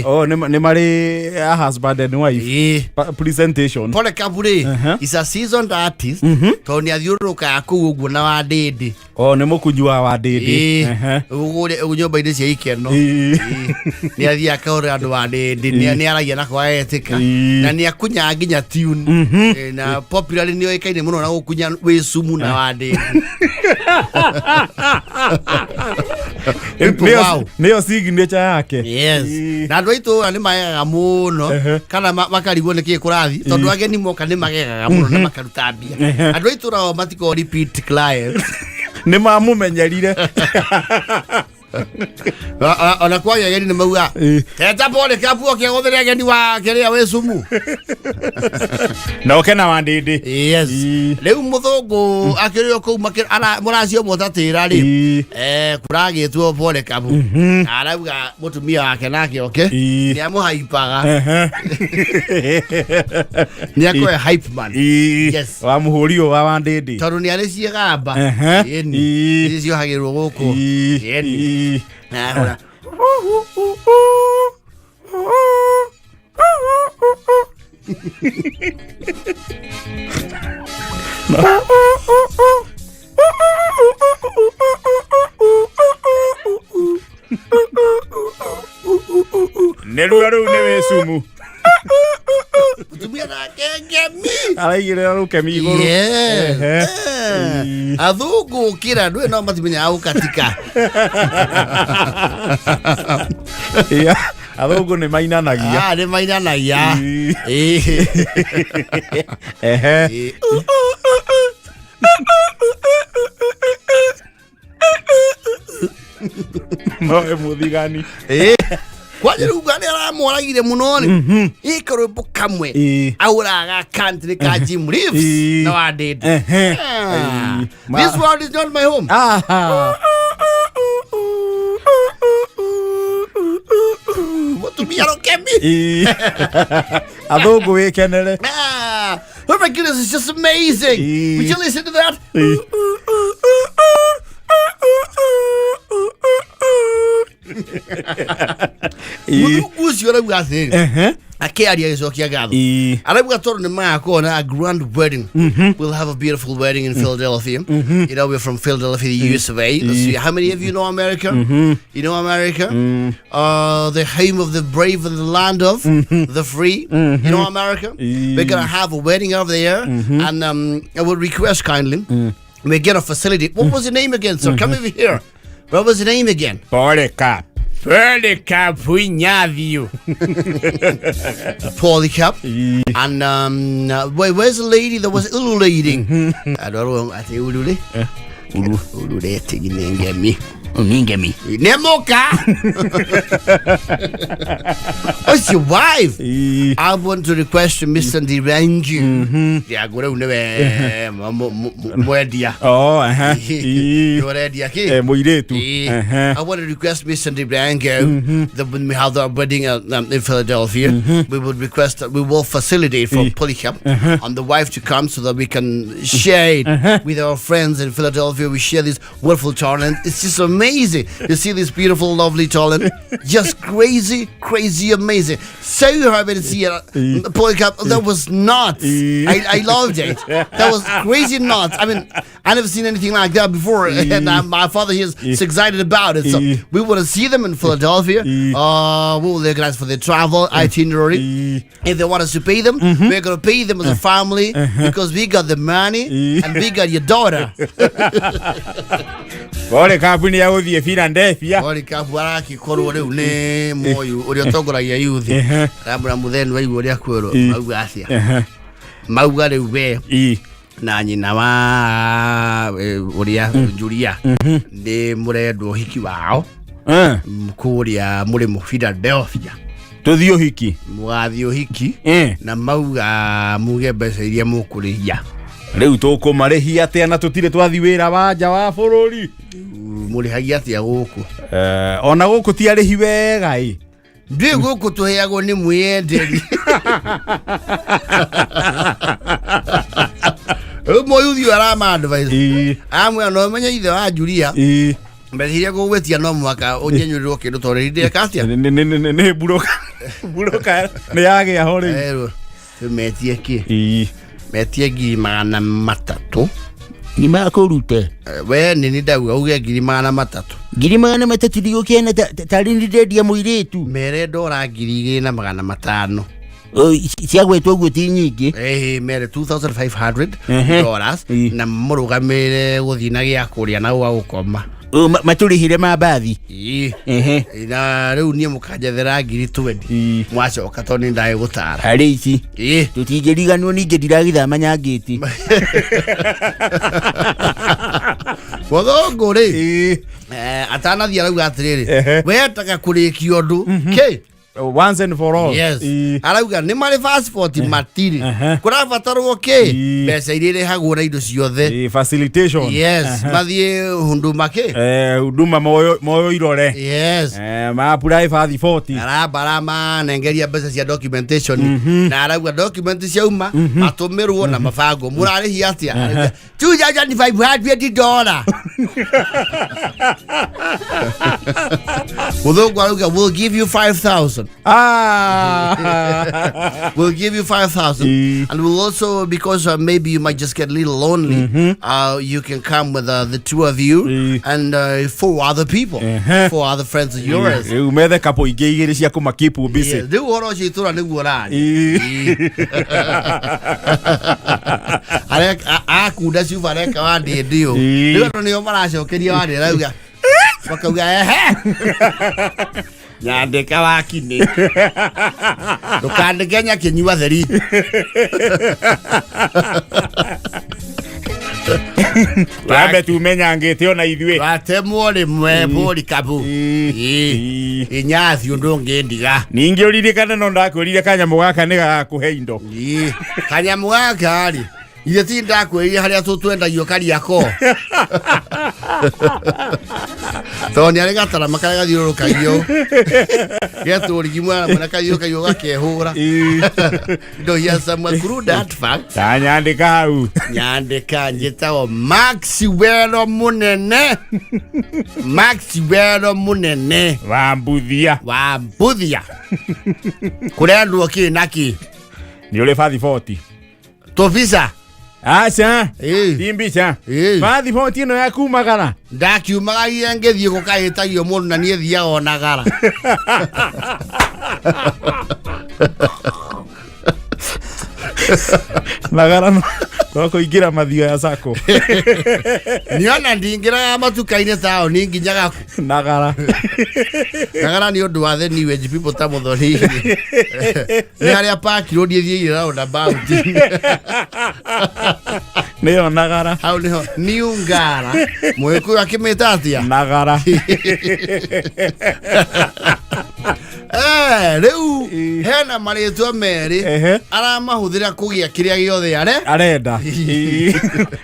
Oh, nĩ marĩ a husband and wife presentation. Polycarp rĩ is a seasoned artist tondũ nĩ athiũrũrũkaga kũu ũguo na Wandĩndĩ. Oh, nĩ mũkunyu wa Wandĩndĩ. Ũguo nyũmba-inĩ cia ikeno. Nĩ athiaga akahũrĩra andũ Wandĩndĩ, nĩ aragia nako agetĩka. Na nĩ akunyaga nginya tune. Na popularly nĩ oĩkaine mũno na gũkunya wĩ cumu na Wandĩndĩ. People, wow. Nĩyo signature yake. Yes. Na andũ a itũũra nĩ magegaga mũno kana makarigwo nĩ kĩĩ kũrathiĩ tondũ ageni moka nĩ magegaga mũno na makaruta mbia. Andũ a itũũra o matikoragwo repeat clients. Nĩ mamũmenyerire. Ona kwagĩa ageni nĩ mauga teta Polycarp oke agũthĩre ageni wa kĩrĩa wĩ cumu. Na oke na Wandĩndĩ. Yes. Rĩu mũthũngũ akĩrĩ o kũu mũracio mũtatĩra rĩ, kũragĩtwo Polycarp. Na arauga mũtumia wake nake oke nĩ amũhaipaga. Nĩ akoe hype man. Yes. Wa mũhũri ũyũ wa Wandĩndĩ. Tondũ nĩ arĩ ciĩgamba. Ĩni. Ici ciohagĩrwo gũkũ. Ĩni. Na ahũra. Nĩ ruo rũu nĩ wĩ cumu. Mũtumia nake ngemi. Araigĩrĩra rũkemi igũrũ. Yes. Athũngũ gũkĩra andũ no matimenyaga gũkatika. Athũngũ nĩ mainanagia. Ah, nĩ mainanagia. No ĩ mũthigani. Kwanja rĩu nĩ aramworagire mũno rĩ. Ĩ karwĩmbo kamwe aũraga country ka Jim Reeves na Wandĩndĩ. This world is not my home. Mũtumia rũkemi. Athũngũ wĩkenere. Oh my goodness, it's just amazing. Would you listen to that? Mũthungu ũcio arauga atĩrĩrĩ, Ehe. akĩaria agĩcokia ngatho, arauga tondũ nĩ magakorwo na a grand wedding. We'll have a beautiful wedding in Philadelphia. We're from Philadelphia, the US of A. Let's see, how many of you know America? You know America, the home of the brave and the land of the free. You know America? We're gonna have a wedding over there, and I would request kindly we get a facility. What was the name again, sir? Come over here. What was the name again? Polycarp. Polycarp Inyathiũ. Polycarp. And where's the lady that was ululating? I don't know. I think ulule. Ululate ngemi. Ningemi. Nemoka. What's your wife? I want to request to Mr. Ndirangu. Yeah, go down there. Mwendia. Oh, ehe. Ũrendia kĩ? Mũirĩtu. I want to request Mr. Ndirangu that when we have our wedding in Philadelphia, we would request that we will facilitate for Polycarp and the wife to come so that we can share it with our friends in Philadelphia. We share this wonderful talent. It's just amazing to see this beautiful, lovely talent. Just crazy, crazy, amazing. So happy to see it. Polycarp, that was nuts. I loved it. That was crazy nuts. I mean, I never seen anything like that before. And my father here is excited about it. So we want to see them in Philadelphia. We will organize for their travel itinerary. If they want us to pay them, we're going to pay them as a family because we got the money and we got your daughter. Polycarp nĩ agũthiĩ Philadelphia. Polycarp arakĩkorwo rĩu nĩ moyu ũrĩa ũtongoragia youth. Aramwĩra mũtheni waigua ũrĩa kwĩrwo mauga atĩa, mauga rĩu we na nyina wa ũrĩa Julia nĩ mũrendwo ũhiki wao kũrĩa mũrĩmo Philadelphia. Tũthiĩ ũhiki. Mũgathiĩ ũhiki na mauga muge mbeca iria mũkũrĩhia. Rĩu tũkũmarĩhia atĩa na tũtirĩ twathiĩ wĩra wa nja wa bũrũri? Mũrĩhagia atĩa gũkũ? Ona gũkũ ti arĩhi wega ĩ. Ndĩ gũkũ tũheagwo nĩ mwĩyenderi. Rĩu mũyuthi arama advice, amwĩra no menye ithe wa Julia, mbeca iria ngũgwĩtia no mũhaka ũnyenyũrĩrwo kĩndũ tondũ ndĩreka atĩa. Nĩ mburoka mburoka nĩ yagĩa ho rĩu. Erwo rĩu metie kĩ? Metie 300,000. Nĩ makũrute. We nĩ nĩ ndauga uge 300,000. 300,000 ndigũkĩona tarĩ nĩ ndendia mũirĩtu. Mere ndora 2500. Ciagwetwo ũguo ti nyingĩ. Ĩĩ, mere 2500 dollars na mũrũgamĩrĩre gũthiĩ na gĩa kũrĩa na gwa gũkoma. Matũrĩhĩre mambathi. Ĩĩ. Na rĩu niĩ mũkanjethera 20,000 mwacoka tondũ nĩ ndagĩgũtara. Harĩ ici tũtingĩriganwo ningĩ ndiragĩthama nyangĩti. Mũthũngũ rĩ, atanathiĩ arauga atĩrĩrĩ, wendaga kũrĩkia ũndũ kĩ? Once and for all. Yes. Arauga nĩ marĩ passport matirĩ, kũrabatarwo kĩ? Mbeca iria irĩhagwo na indo ciothe. Facilitation. Yes, mathiĩ hunduma kĩ? Huduma moyo moyo irore. Yes. Ma-apply passport. Arambara manengeria mbeca cia documentation na arauga document ciauma matũmĩrwo na mabango. Mũrarĩhia atĩa? Arauga $2500. Mũthũngũ arauga, "We'll give you 5000." "We'll give you 5,000 and we'll also, because maybe you might just get a little lonely, you can come with the two of you and four other people, four other friends of yours." Rĩu methe kapo ingĩ igĩrĩ cia kũmakeep busy. Yeah, rĩu ũhoro ũcio itũra nĩguo ũrarĩ. Akunda cuba areka wa ndĩndĩũ. Rĩu andũ nĩo maracokeria wa ndĩ arauga makauga ehe nyandĩka wakinĩ ndũkandĩke nyakĩnyua theri. Twambe tumenyangĩte ona ithuĩ. Watemwo rĩmwe bũri kabu. Inyathi ũndũ ũngĩndiga. Ningĩ ũririkane no ndakwĩrire kanyamũ gaka nĩ gagakũhe indo. Ĩĩ, kanyamũ gaka rĩ, ithe ti ndakwĩrire harĩa tũtwendagio Kariakoo. Tondũ nĩ arĩ gatarama karĩa gathiũrũrũkagio getũrigi mwena mwena kathiũrũrũkagio gakehũra. No, he has some crude artifacts. Tanyandĩka hau. Nyandĩka njĩtagwo Maxwell mũnene, Maxwell mũnene. Wa mbuthia. Wa mbuthia kũrendwo kĩ na kĩ. Nĩ ũrĩ bathiboti? Tũbica. Aca. Ĩĩ. Ti mbica. Ĩĩ. Bathiboti ĩno ya kumagara. Ndakiumagagia ngĩthiĩ gũkahĩtagio mũndũ na niĩ thiaga ona gara. Nagara no no kũingĩra mathio ya sako. Niona ndingĩraga matuka-inĩ taũni nginyaga kũ? Nagara. Nagara nĩ ũndũ wa the new age people ta mũthoni nĩ harĩa park road ĩthiĩire roundabout. Nĩyo nagara. Hau nĩho new ngara, mũgĩkũyũ akĩmĩta atĩa? Nagara. Rĩu hena marĩtwa merĩ aramahũthĩra kũgĩa kĩrĩa gĩothe are arenda. Ĩĩ.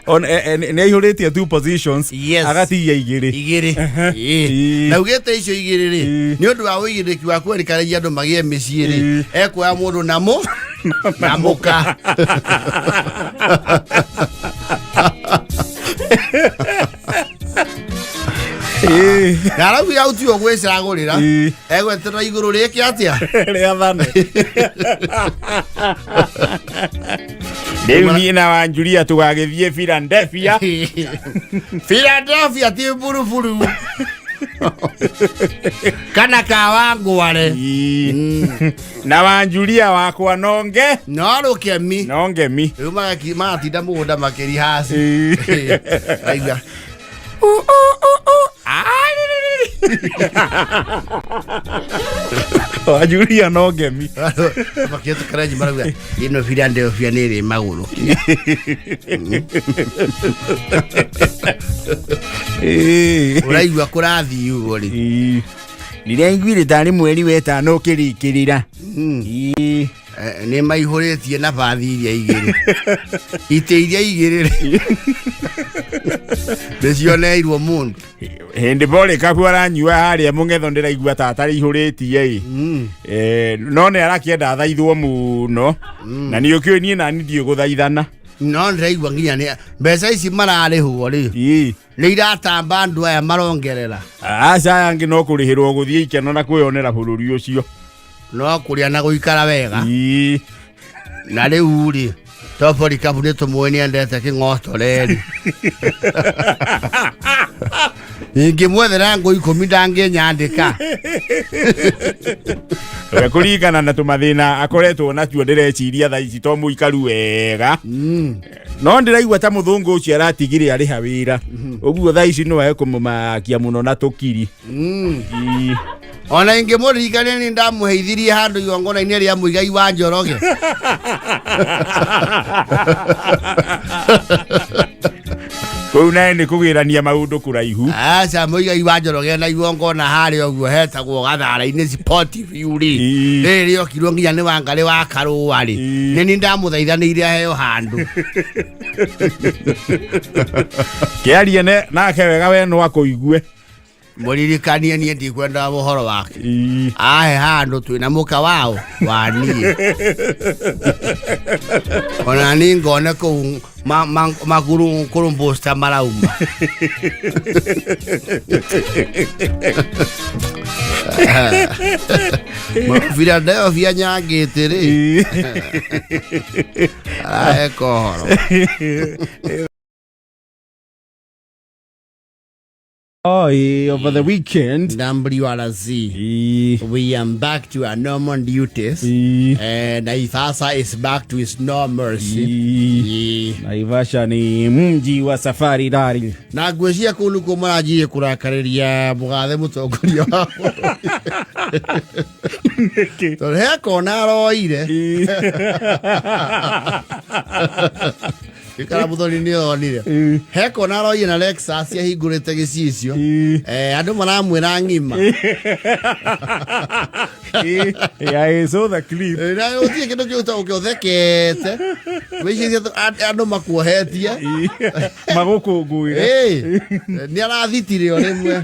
Nĩ aihũrĩtie two positions. Yes. Agatigia igĩrĩ. Igĩrĩ. Ĩĩ. Na ugĩte icio igĩrĩ rĩ, nĩ ũndũ wa ũigĩrĩrĩki wa kwerĩkarĩria andũ magĩe mĩciĩ rĩ, ekuoya mũndũ na mũ na mũka. Na araugire hau tiwe gwĩcagũrĩra. Egweterera igũrũ rĩke atĩa? Rĩathane. Rĩu niĩ na wanjuria tũgagĩthiĩ Philadelphia. Philadelphia ti buruburu kana kawangware. Na wanjuria wakwa nonge no rũkemi. Nongemi. Rĩu magatinda mũgũnda makĩrihaci. Raigua Wanjuria nongemi. Makĩtũkarenji marauga ĩno Philadelphia nĩ ĩrĩ magũrũ. Ũraigua kũrathiĩ ũguo rĩ. Ndĩraiguire tarĩ mweri wetano ũkĩrĩkĩrĩra. Nĩ maihũrĩtie nabathi iria igĩrĩ, itĩ iria igĩrĩ rĩ nĩcioneirwo mũndũ. Hĩndĩ Paul Kabu aranyua harĩa mũng'etho ndĩraigua ta atarĩihũrĩtie ĩ. No nĩ arakĩenda athaithwo mũno na nĩ ũkĩũĩ niĩ nani ndiũĩ gũthaithana. No ndĩraigua nginya nĩ mbeca ici mararĩhwo rĩ, nĩ iratamba andũ aya marongerera. Aca, aya angĩ no kũrĩhĩrwo gũthiĩ ikeno na kwĩyonera bũrũri ũcio. No kũrĩa na gũikara wega. Na rĩu rĩ, to Paul Kabu nĩ tũmũĩ nĩ endete kĩng'otoreri, ingĩmwethera ngũ 10 ndangĩnyandĩka. We kũringana na tũmathĩna akoretwo natuo ndĩreciria thaa ici to mũikaru wega, no ndĩraigua ta mũthũngũ ũcio aratigire arĩha wĩra ũguo thaa ici no ekũmũmakia mũno na tũkiri. Ona ingĩmũririkania nĩ ndamũheithirie handũ igongona-inĩ rĩa Mũigai wa Njoroge. Kũu nae nĩ kũgĩrania maũndũ kũraihu. Aca, Mũigai wa Njoroge na igongona harĩa ũguo hetagwo Gathara-inĩ Sport View rĩ, rĩrĩ rĩokirwo nginya nĩ Wangarĩ wa Karũa rĩ, nĩ niĩ ndamũthaithanĩire aheo handũ. Kĩarie nake wega we no akũigue. Mũririkanie niĩ ndikwenda ũhoro wake. Ahe handũ twĩna mũka wao wa niĩ ona ni ngone kũu maguru kũrũmbũsta marauma. Philadelphia nyangĩte rĩ, araheka ũhoro. Oh, over the weekend. WRZ. We are back to our normal duties. And Naivasha is back to its normalcy. Naivasha ni mji wa safari rally. Na ngwĩciria kũu nĩkuo maranjirie kũrakarĩria mũgathe mũtongoria wa bũrũri tondũ he kona aroire. Ikara muthoni nĩ onire. He kona aroire na Lexus ahingũrĩte gĩcicio. Eh, andũ maramwĩra ng'ima. Yeah, I saw the clip. Eh, na gũtirĩ kĩndũ kĩu ta ũke ũthekete. Wĩcirie andũ makuohetie. Magũkũngũĩre. Ĩĩ, nĩ arathitire o rĩmwe.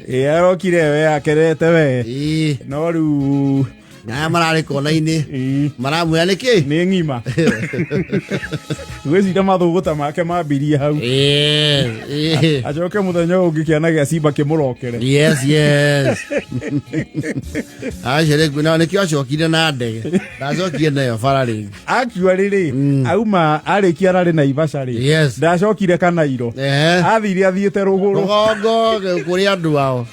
Ĩ, arokire we akerete we. Ĩĩ, No rĩu na aya mararĩ kona-inĩ maramwĩra nĩkĩ? Nĩ ng'ima. Ngwĩciria mathũgũta make mambirie hau. Ĩĩ, ĩĩ. Acoke mũthenya ũyũ ũngĩ kĩana gĩa simba kĩmũrokere. Yes. Acio rĩngĩ nao nĩkĩo acokire na ndege. Ndacokire nayo bara rĩngĩ. Actually rĩ, auma arĩkia rarĩ Naivasha rĩ, ndacokire Kanairo. Athire athiĩte rũgũrũ. Rũgongo kũrĩ andũ ao.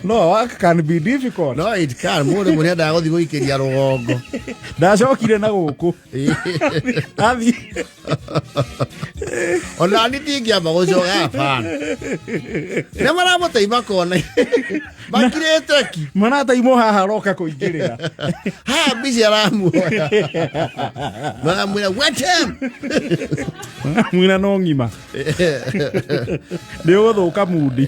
No work can be difficult. No it can. Mũndũ mũrĩa endaga gũthiĩ gũikĩria rũgongo. Ndacokire na gũkũ. Athiĩ Ona ni ndingĩamba gũcoka hapana. Nĩ maramũteima kona. Makirĩte ki. Marataimwo haha aroka kũingĩrĩra. Haha mbica aramuoya. Maramwĩra wet him. Mwĩra no ng'ima. Nĩ ũgũthũka mundi.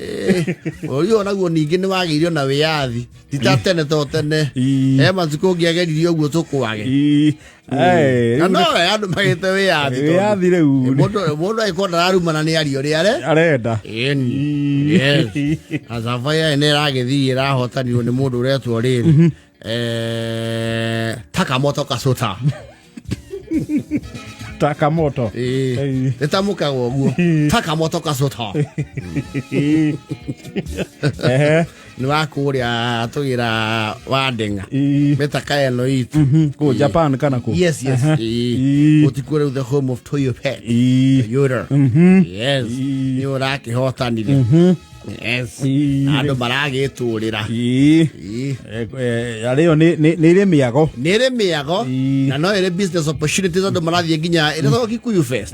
Ũyũ onaguo ningĩ nĩ wagĩirio na wĩyathi. Ti ta tene to tene. He matukũ ũngĩageririe ũguo tũkwage. Na no we andũ magĩte wĩyathi. Wĩyathi rĩu. Mũndũ angĩkorwo ndararumana nĩ aria ũrĩa are. Arenda. Ĩni. Yes. Na Safari nĩ ĩragĩthiĩ ĩrahotanirwo nĩ mũndũ ũretwo rĩrĩ. Takamoto Kasuta. Takamoto. Ĩĩ. Ĩtamũkagwo ũguo. Takamoto Kasuta. Ehe. Nĩ wa kũrĩa tũgĩra wa Ndenga. Mĩtaka ĩno itũ. Kũ Japan kana kũ? Yes. Ĩĩ. Gũtikuo rĩu the home of Toyota. Toyota. Yes. Nĩ ũrakĩhotanire. Yes. Na andũ maragĩtũrĩra. Ĩĩ. Ĩĩ. Arĩyo nĩ ĩrĩ mĩago. Nĩ ĩrĩ mĩago na no ĩrĩ business opportunities andũ marathiĩ nginya ĩretagwo Kikuyu Fest.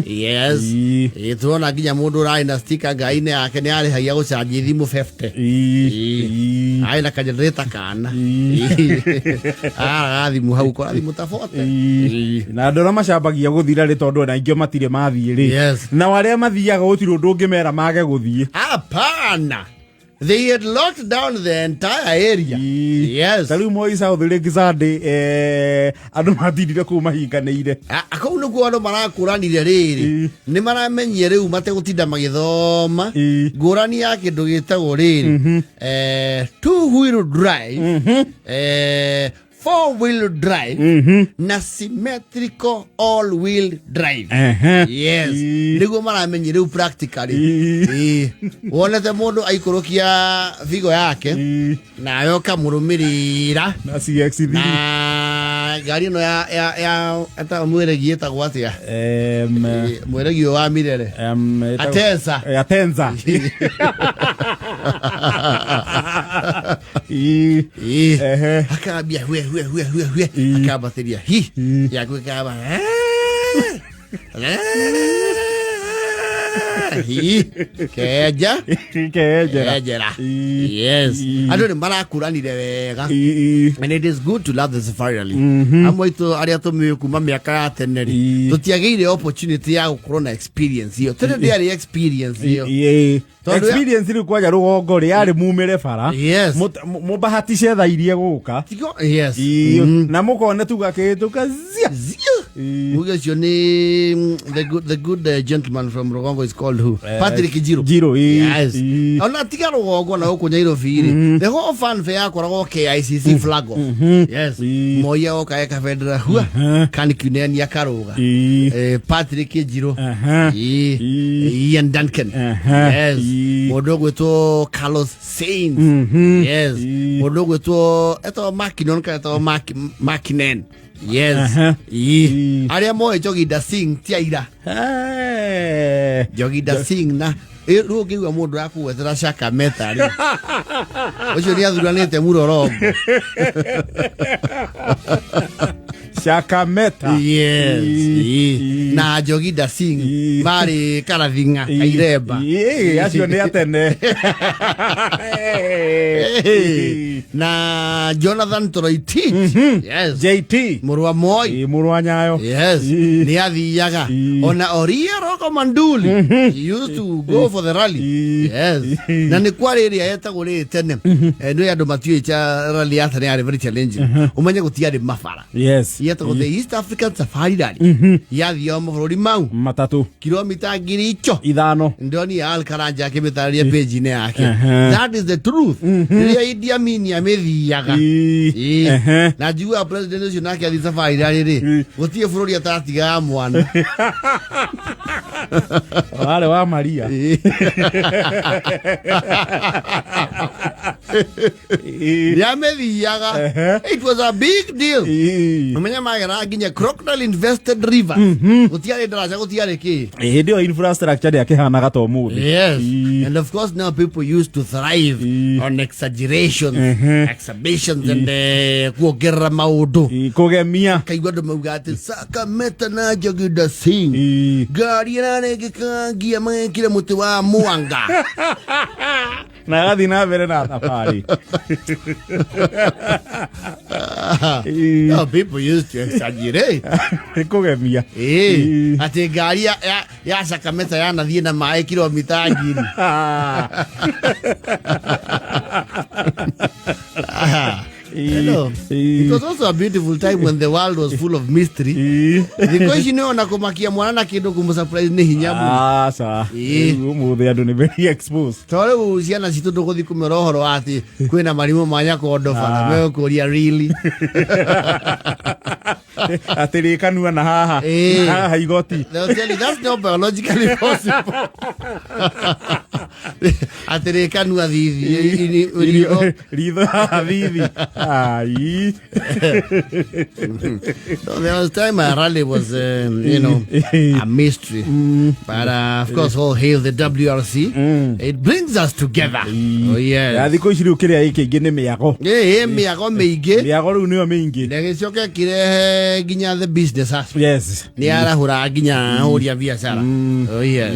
Yes. Ĩĩ, tũrona nginya mũndũ ũrarĩ na sticker ngai-inĩ yake nĩ arĩhagia gũcanji thimũ 50. Ĩĩ. Arĩ na kagenerator kana. Araga thimũ hau kora thimũ ta 40. Na andũ arĩa macambagia gũthira rĩ tondũ ona aingĩ matirĩ mathiĩ rĩ. Nao arĩa mathiaga gũtirĩ ũndũ ũngĩmera mage gũthiĩ. Hapana. They had locked down the entire area. Yes. Ta rĩu Moi South Lake Sunday andũ matindire kũu mahinganĩire. Kũu nĩkuo andũ marakũranire rĩrĩ. Nĩ maramenyire rĩu mategũtinda magĩthoma ngũrani ya kĩndũ gĩtagwo rĩrĩ two wheel drive, four wheel drive na symmetrical all wheel drive. Yes. Nĩguo maramenyire rĩu practically. Ĩĩ. Wonete mũndũ aikũrũkia bigo yake nawe ũkamũrũmĩrĩra na CX3 na ngari ĩno ya eta mwĩregi ĩtagwo atĩa? Mwĩregi ũyũ wa Mirere. Atenza. Atenza. Ĩĩ. Akambia hwe hwe hwe hwe hwe akambatĩria hi yaku ĩkamba hi kenja Kenjera. Kenjera. Yes. Andũ nĩ marakũranire wega. And it is good to love the safari rally. Amwe aitũ arĩa tũmĩũĩ kuma mĩaka ya tene rĩ, tũtiagĩire opportunity ya gũkorwo na experience ĩyo. Tene ndĩarĩ experience ĩyo. Ĩĩ. Tondũ Experience rĩu kwanja rũgongo rĩ yarĩ mumĩre bara. Yes. Mũbahatice thaa iria gũka. Yes. Ĩĩ. Na mũkone tu gakĩhĩtũka zia. Zia. Muge ũcio nĩ the good gentleman from Rugongo is called who? Patrick Njiro. Njiro, ĩĩ. Yes. Ĩĩ. Ona tiga Rugongo na gũkũ Nairobi rĩ. The whole fanfare yakoragwo KICC flag off. Yes. Moi agoka eka bendera hua. Kan Kuneni akarũga. Patrick Njiro. Ĩĩ. Ian Duncan. Yes. Mũndũ ũgwĩtwo Carlos Sainz. Yes. Mũndũ ũgwĩtwo etagwo Makinon kana etagwo Makinen. Yes. Ĩĩ. Arĩa moĩ Joginda Singh ti aira. Joginda Singh na rĩu ũngĩigua mũndũ akũgwetera Shaka Meta rĩ, ũcio nĩ athuranĩte mũrorongo. Shakameta. Yes. Ii. Ii. Na Joginda Singh Ii. marĩ Karathinga Kairemba. Ii, acio nĩ atene. Hey. Na Jonathan Toroitich. Yes. JT. Mũrũ wa Moi. Ii, mũrũ wa Nyayo. Yes. Ii. Nĩ athiaga. Ii. Ona Oria Roko Manduli. He used to go for the rally. Ii. Yes. Ii. Na nĩ kwarĩ ĩrĩa yetagwo rĩrĩ tene. Nĩ andũ matiũĩ cha rally ya tene yarĩ very challenging. Ũmenye gũtiarĩ mabara. Yes. Yetagwo the East African Safari Rally. Yathiaga mabũrũri mau Matatũ. kilomita 5,000. Ithano. Ndoni Al Karanja akĩmĩtarĩria page-inĩ yake. Ehe. That is the truth. Rĩrĩa Idi Amin amĩthiaga. Ii. Ii. Ehe. Na njiguaga president ũcio nake athiĩ safari rally rĩ, Ii. gũtirĩ bũrũri atatigaga mwana. Warĩ wa Maria. Ii. Ii. Nĩ amĩthiaga. Ehe. It was a big deal. Ii. Ũmenye mageraga nginya crocodile infested river. Gũtiarĩ ndaraca, gũtiarĩ kĩ. Hĩndĩ ĩyo infrastructure ndĩakĩhanaga ta ũmũthĩ. Yes. Ii. And of course now people used to thrive Ii. on exaggerations, Mhm. exhibitions and kuongerera maũndũ. Ii, kũgemia. Kaigua andũ mauga atĩ Sakameta na Joginda Singh Ii. ngari ĩrarengeka ngia magekire mũtĩ wa mwanga. Na agathiĩ na mbere na thabarĩ. Ii. No, people used to exaggerate. Nĩ kũgemia. Ĩĩ, Ii. atĩ ngari ya Sakameta yanathiĩ na maĩ kilomita 1,000. Hello. Ii. It was also a beautiful time when the world was full of mystery. Ii. Thikũ ici nĩ ona kũmakia mwana na kĩndũ kũmũsurprise nĩ hinya mũno. Aca. Ii. Rĩu ũmũthĩ andũ nĩ very exposed. To rĩu ciana citũ ndũgũthiĩ kũmera ũhoro wa atĩ kwĩna marimũ ma nyakondo bara Ah. megũkũria really. Atĩ rĩkanua na haha. Ii. Haha igoti. They'll tell you that's not biologically possible. Atĩ rĩkanua thithi. Ritho. Ritho haha thithi. Ai. So there was time a rally was, a mystery. But of course, all hail the WRC. It brings us together. Oh, Ya yes. thikũ ici rĩu kĩrĩa gĩkĩ nĩ mĩago. Ĩ mĩago mĩingĩ Mĩago rĩu nĩyo mĩingĩ. na gĩcoke kĩrehe nginya the business aspect. Yes. Nĩ arahũra nginya ahũri a biacara. Oh, yes.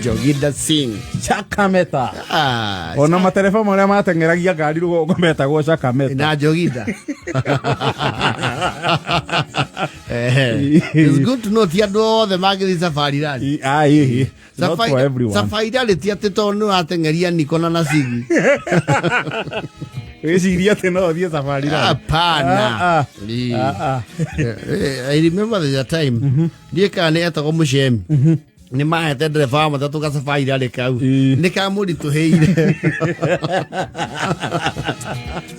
Joginda Singh. Chakameta. Ah, Ona matereba marĩa mateng'eragia ngari rũgongo metagwo Chakameta. na Joginda. It's good to know ti andũ othe mangĩthiĩ safari rally. Ai, not for everyone. Safari rally ti atĩ tondũ nĩ ũrateng'eria Nikona na Sigi. Wĩcirie atĩ no ũthiĩ safari rally. Hapana. Ah, ah. Ii. Ah, ah. I remember there's a time ndiĩ kana nĩ etagwo mũcemi nĩ mahete ndereba wa matatũ gacabari rarĩ kau Ii. nĩ kamũritũhĩire.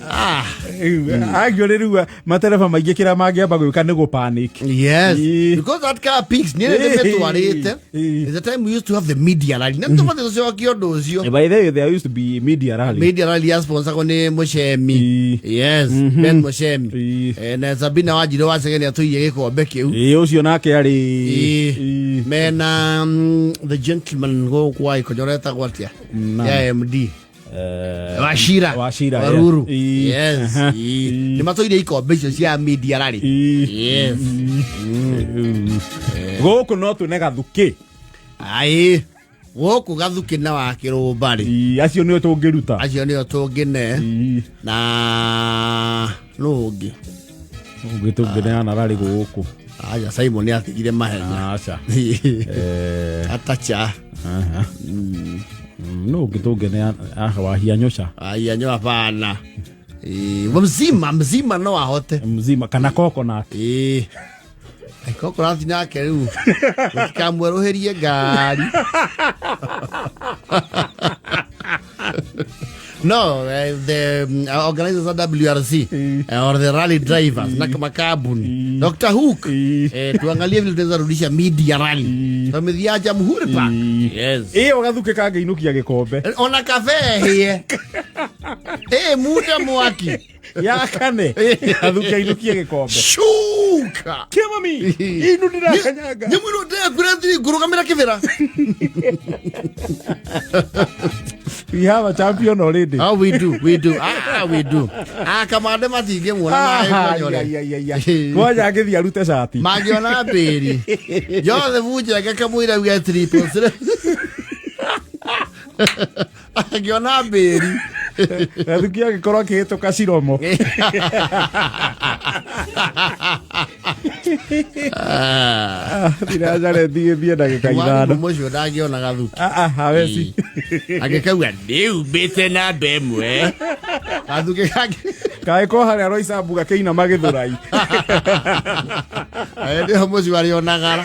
Ah, Angĩ rĩu matereba maingĩ kĩrĩa mangĩamba gwĩka nĩ gũ-panic. Yes. Ii. Because that car picks nĩ ndĩmĩtwarĩte. Ii. There's a time we used to have the media rally. Na tũbatiĩ tũcokie ũndũ ũcio. By the way, there used to be media rally. Media rally ya sponsor nĩ Mũcemi. Ii. Yes, Ben Mũcemi. Ii. Na Sabina Wanjirũ wa Chege nĩ atũirie gĩkombe kĩu. Ĩĩ, ũcio nake arĩ Ii. Ii. Mena the gentleman gũkũ wa Ikonyo etagwo atĩa? Nani? Ya MD. Wachira. Wachira, yeah. Waruru. Ii. Yes. Aha. Ii. Ii. Nĩ matũire ikombe icio cia media rally. Ii. Yes. Gũkũ no tune gathukĩ. Ai. Gũkũ gathukĩ na wa kĩrũmba rĩ. Ii, acio nĩo tũngĩruta. Acio nĩo tũngĩne Ii. na nũ ũngĩ. Ũngĩ tũngĩneana rally gũkũ. Aja Simon nĩ atigire mahenya. Aca. Atacha. Aha. No ũngĩ tũngĩneana aha wahianyũca. Aianyo hapana. Mzima mzima no ahote. Mzima kana coconut. Ĩĩ. Coconut nake rĩu mũtikamwerũhĩrie ngari. No, the organizers of WRC or the rally drivers na makambuni Dr. Hook, tuangalie vile tunaweza rudisha media rally tumithia Jamhuri Park. Yes. Ĩyo gathukĩ kangĩinũkia gĩkombe. Ona kabe hie muda mwaki Yakane. Gathukĩ ainũkie gĩkombe. shuka Kĩmami. Inu ndĩrakanyanga. nyamũ ĩno ndĩrakwĩra thiri ngũrũgamĩra kĩbĩra. We have a champion already. Oh, we do, we do. Ah, we do. Ah, kamande matingĩmuona Ah, maĩ ya, ya, ya, ya. Ngoja agĩthiĩ arute cati. Mangĩona mbĩri. Jothe Bunjenge kamũira uge triple three. Angĩona mbĩri. Gathuki agĩkorwo akĩhĩtũka ciromo. Ah. Thinacareti gĩthiĩ ndagĩka Mwarimũ 5. mũcio ndangĩona gathuki. Ah, ah, hawezi. Angĩkauga Ndiumbĩte namba ĩmwe. gathuki kangĩ. Kaĩ ko harĩa Roysambu gakĩinama gĩthũrai. Nĩho mũcio arĩonagara.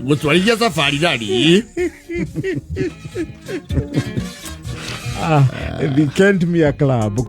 Gũtwarithia safari rari. Ah, the Kent Mia Club.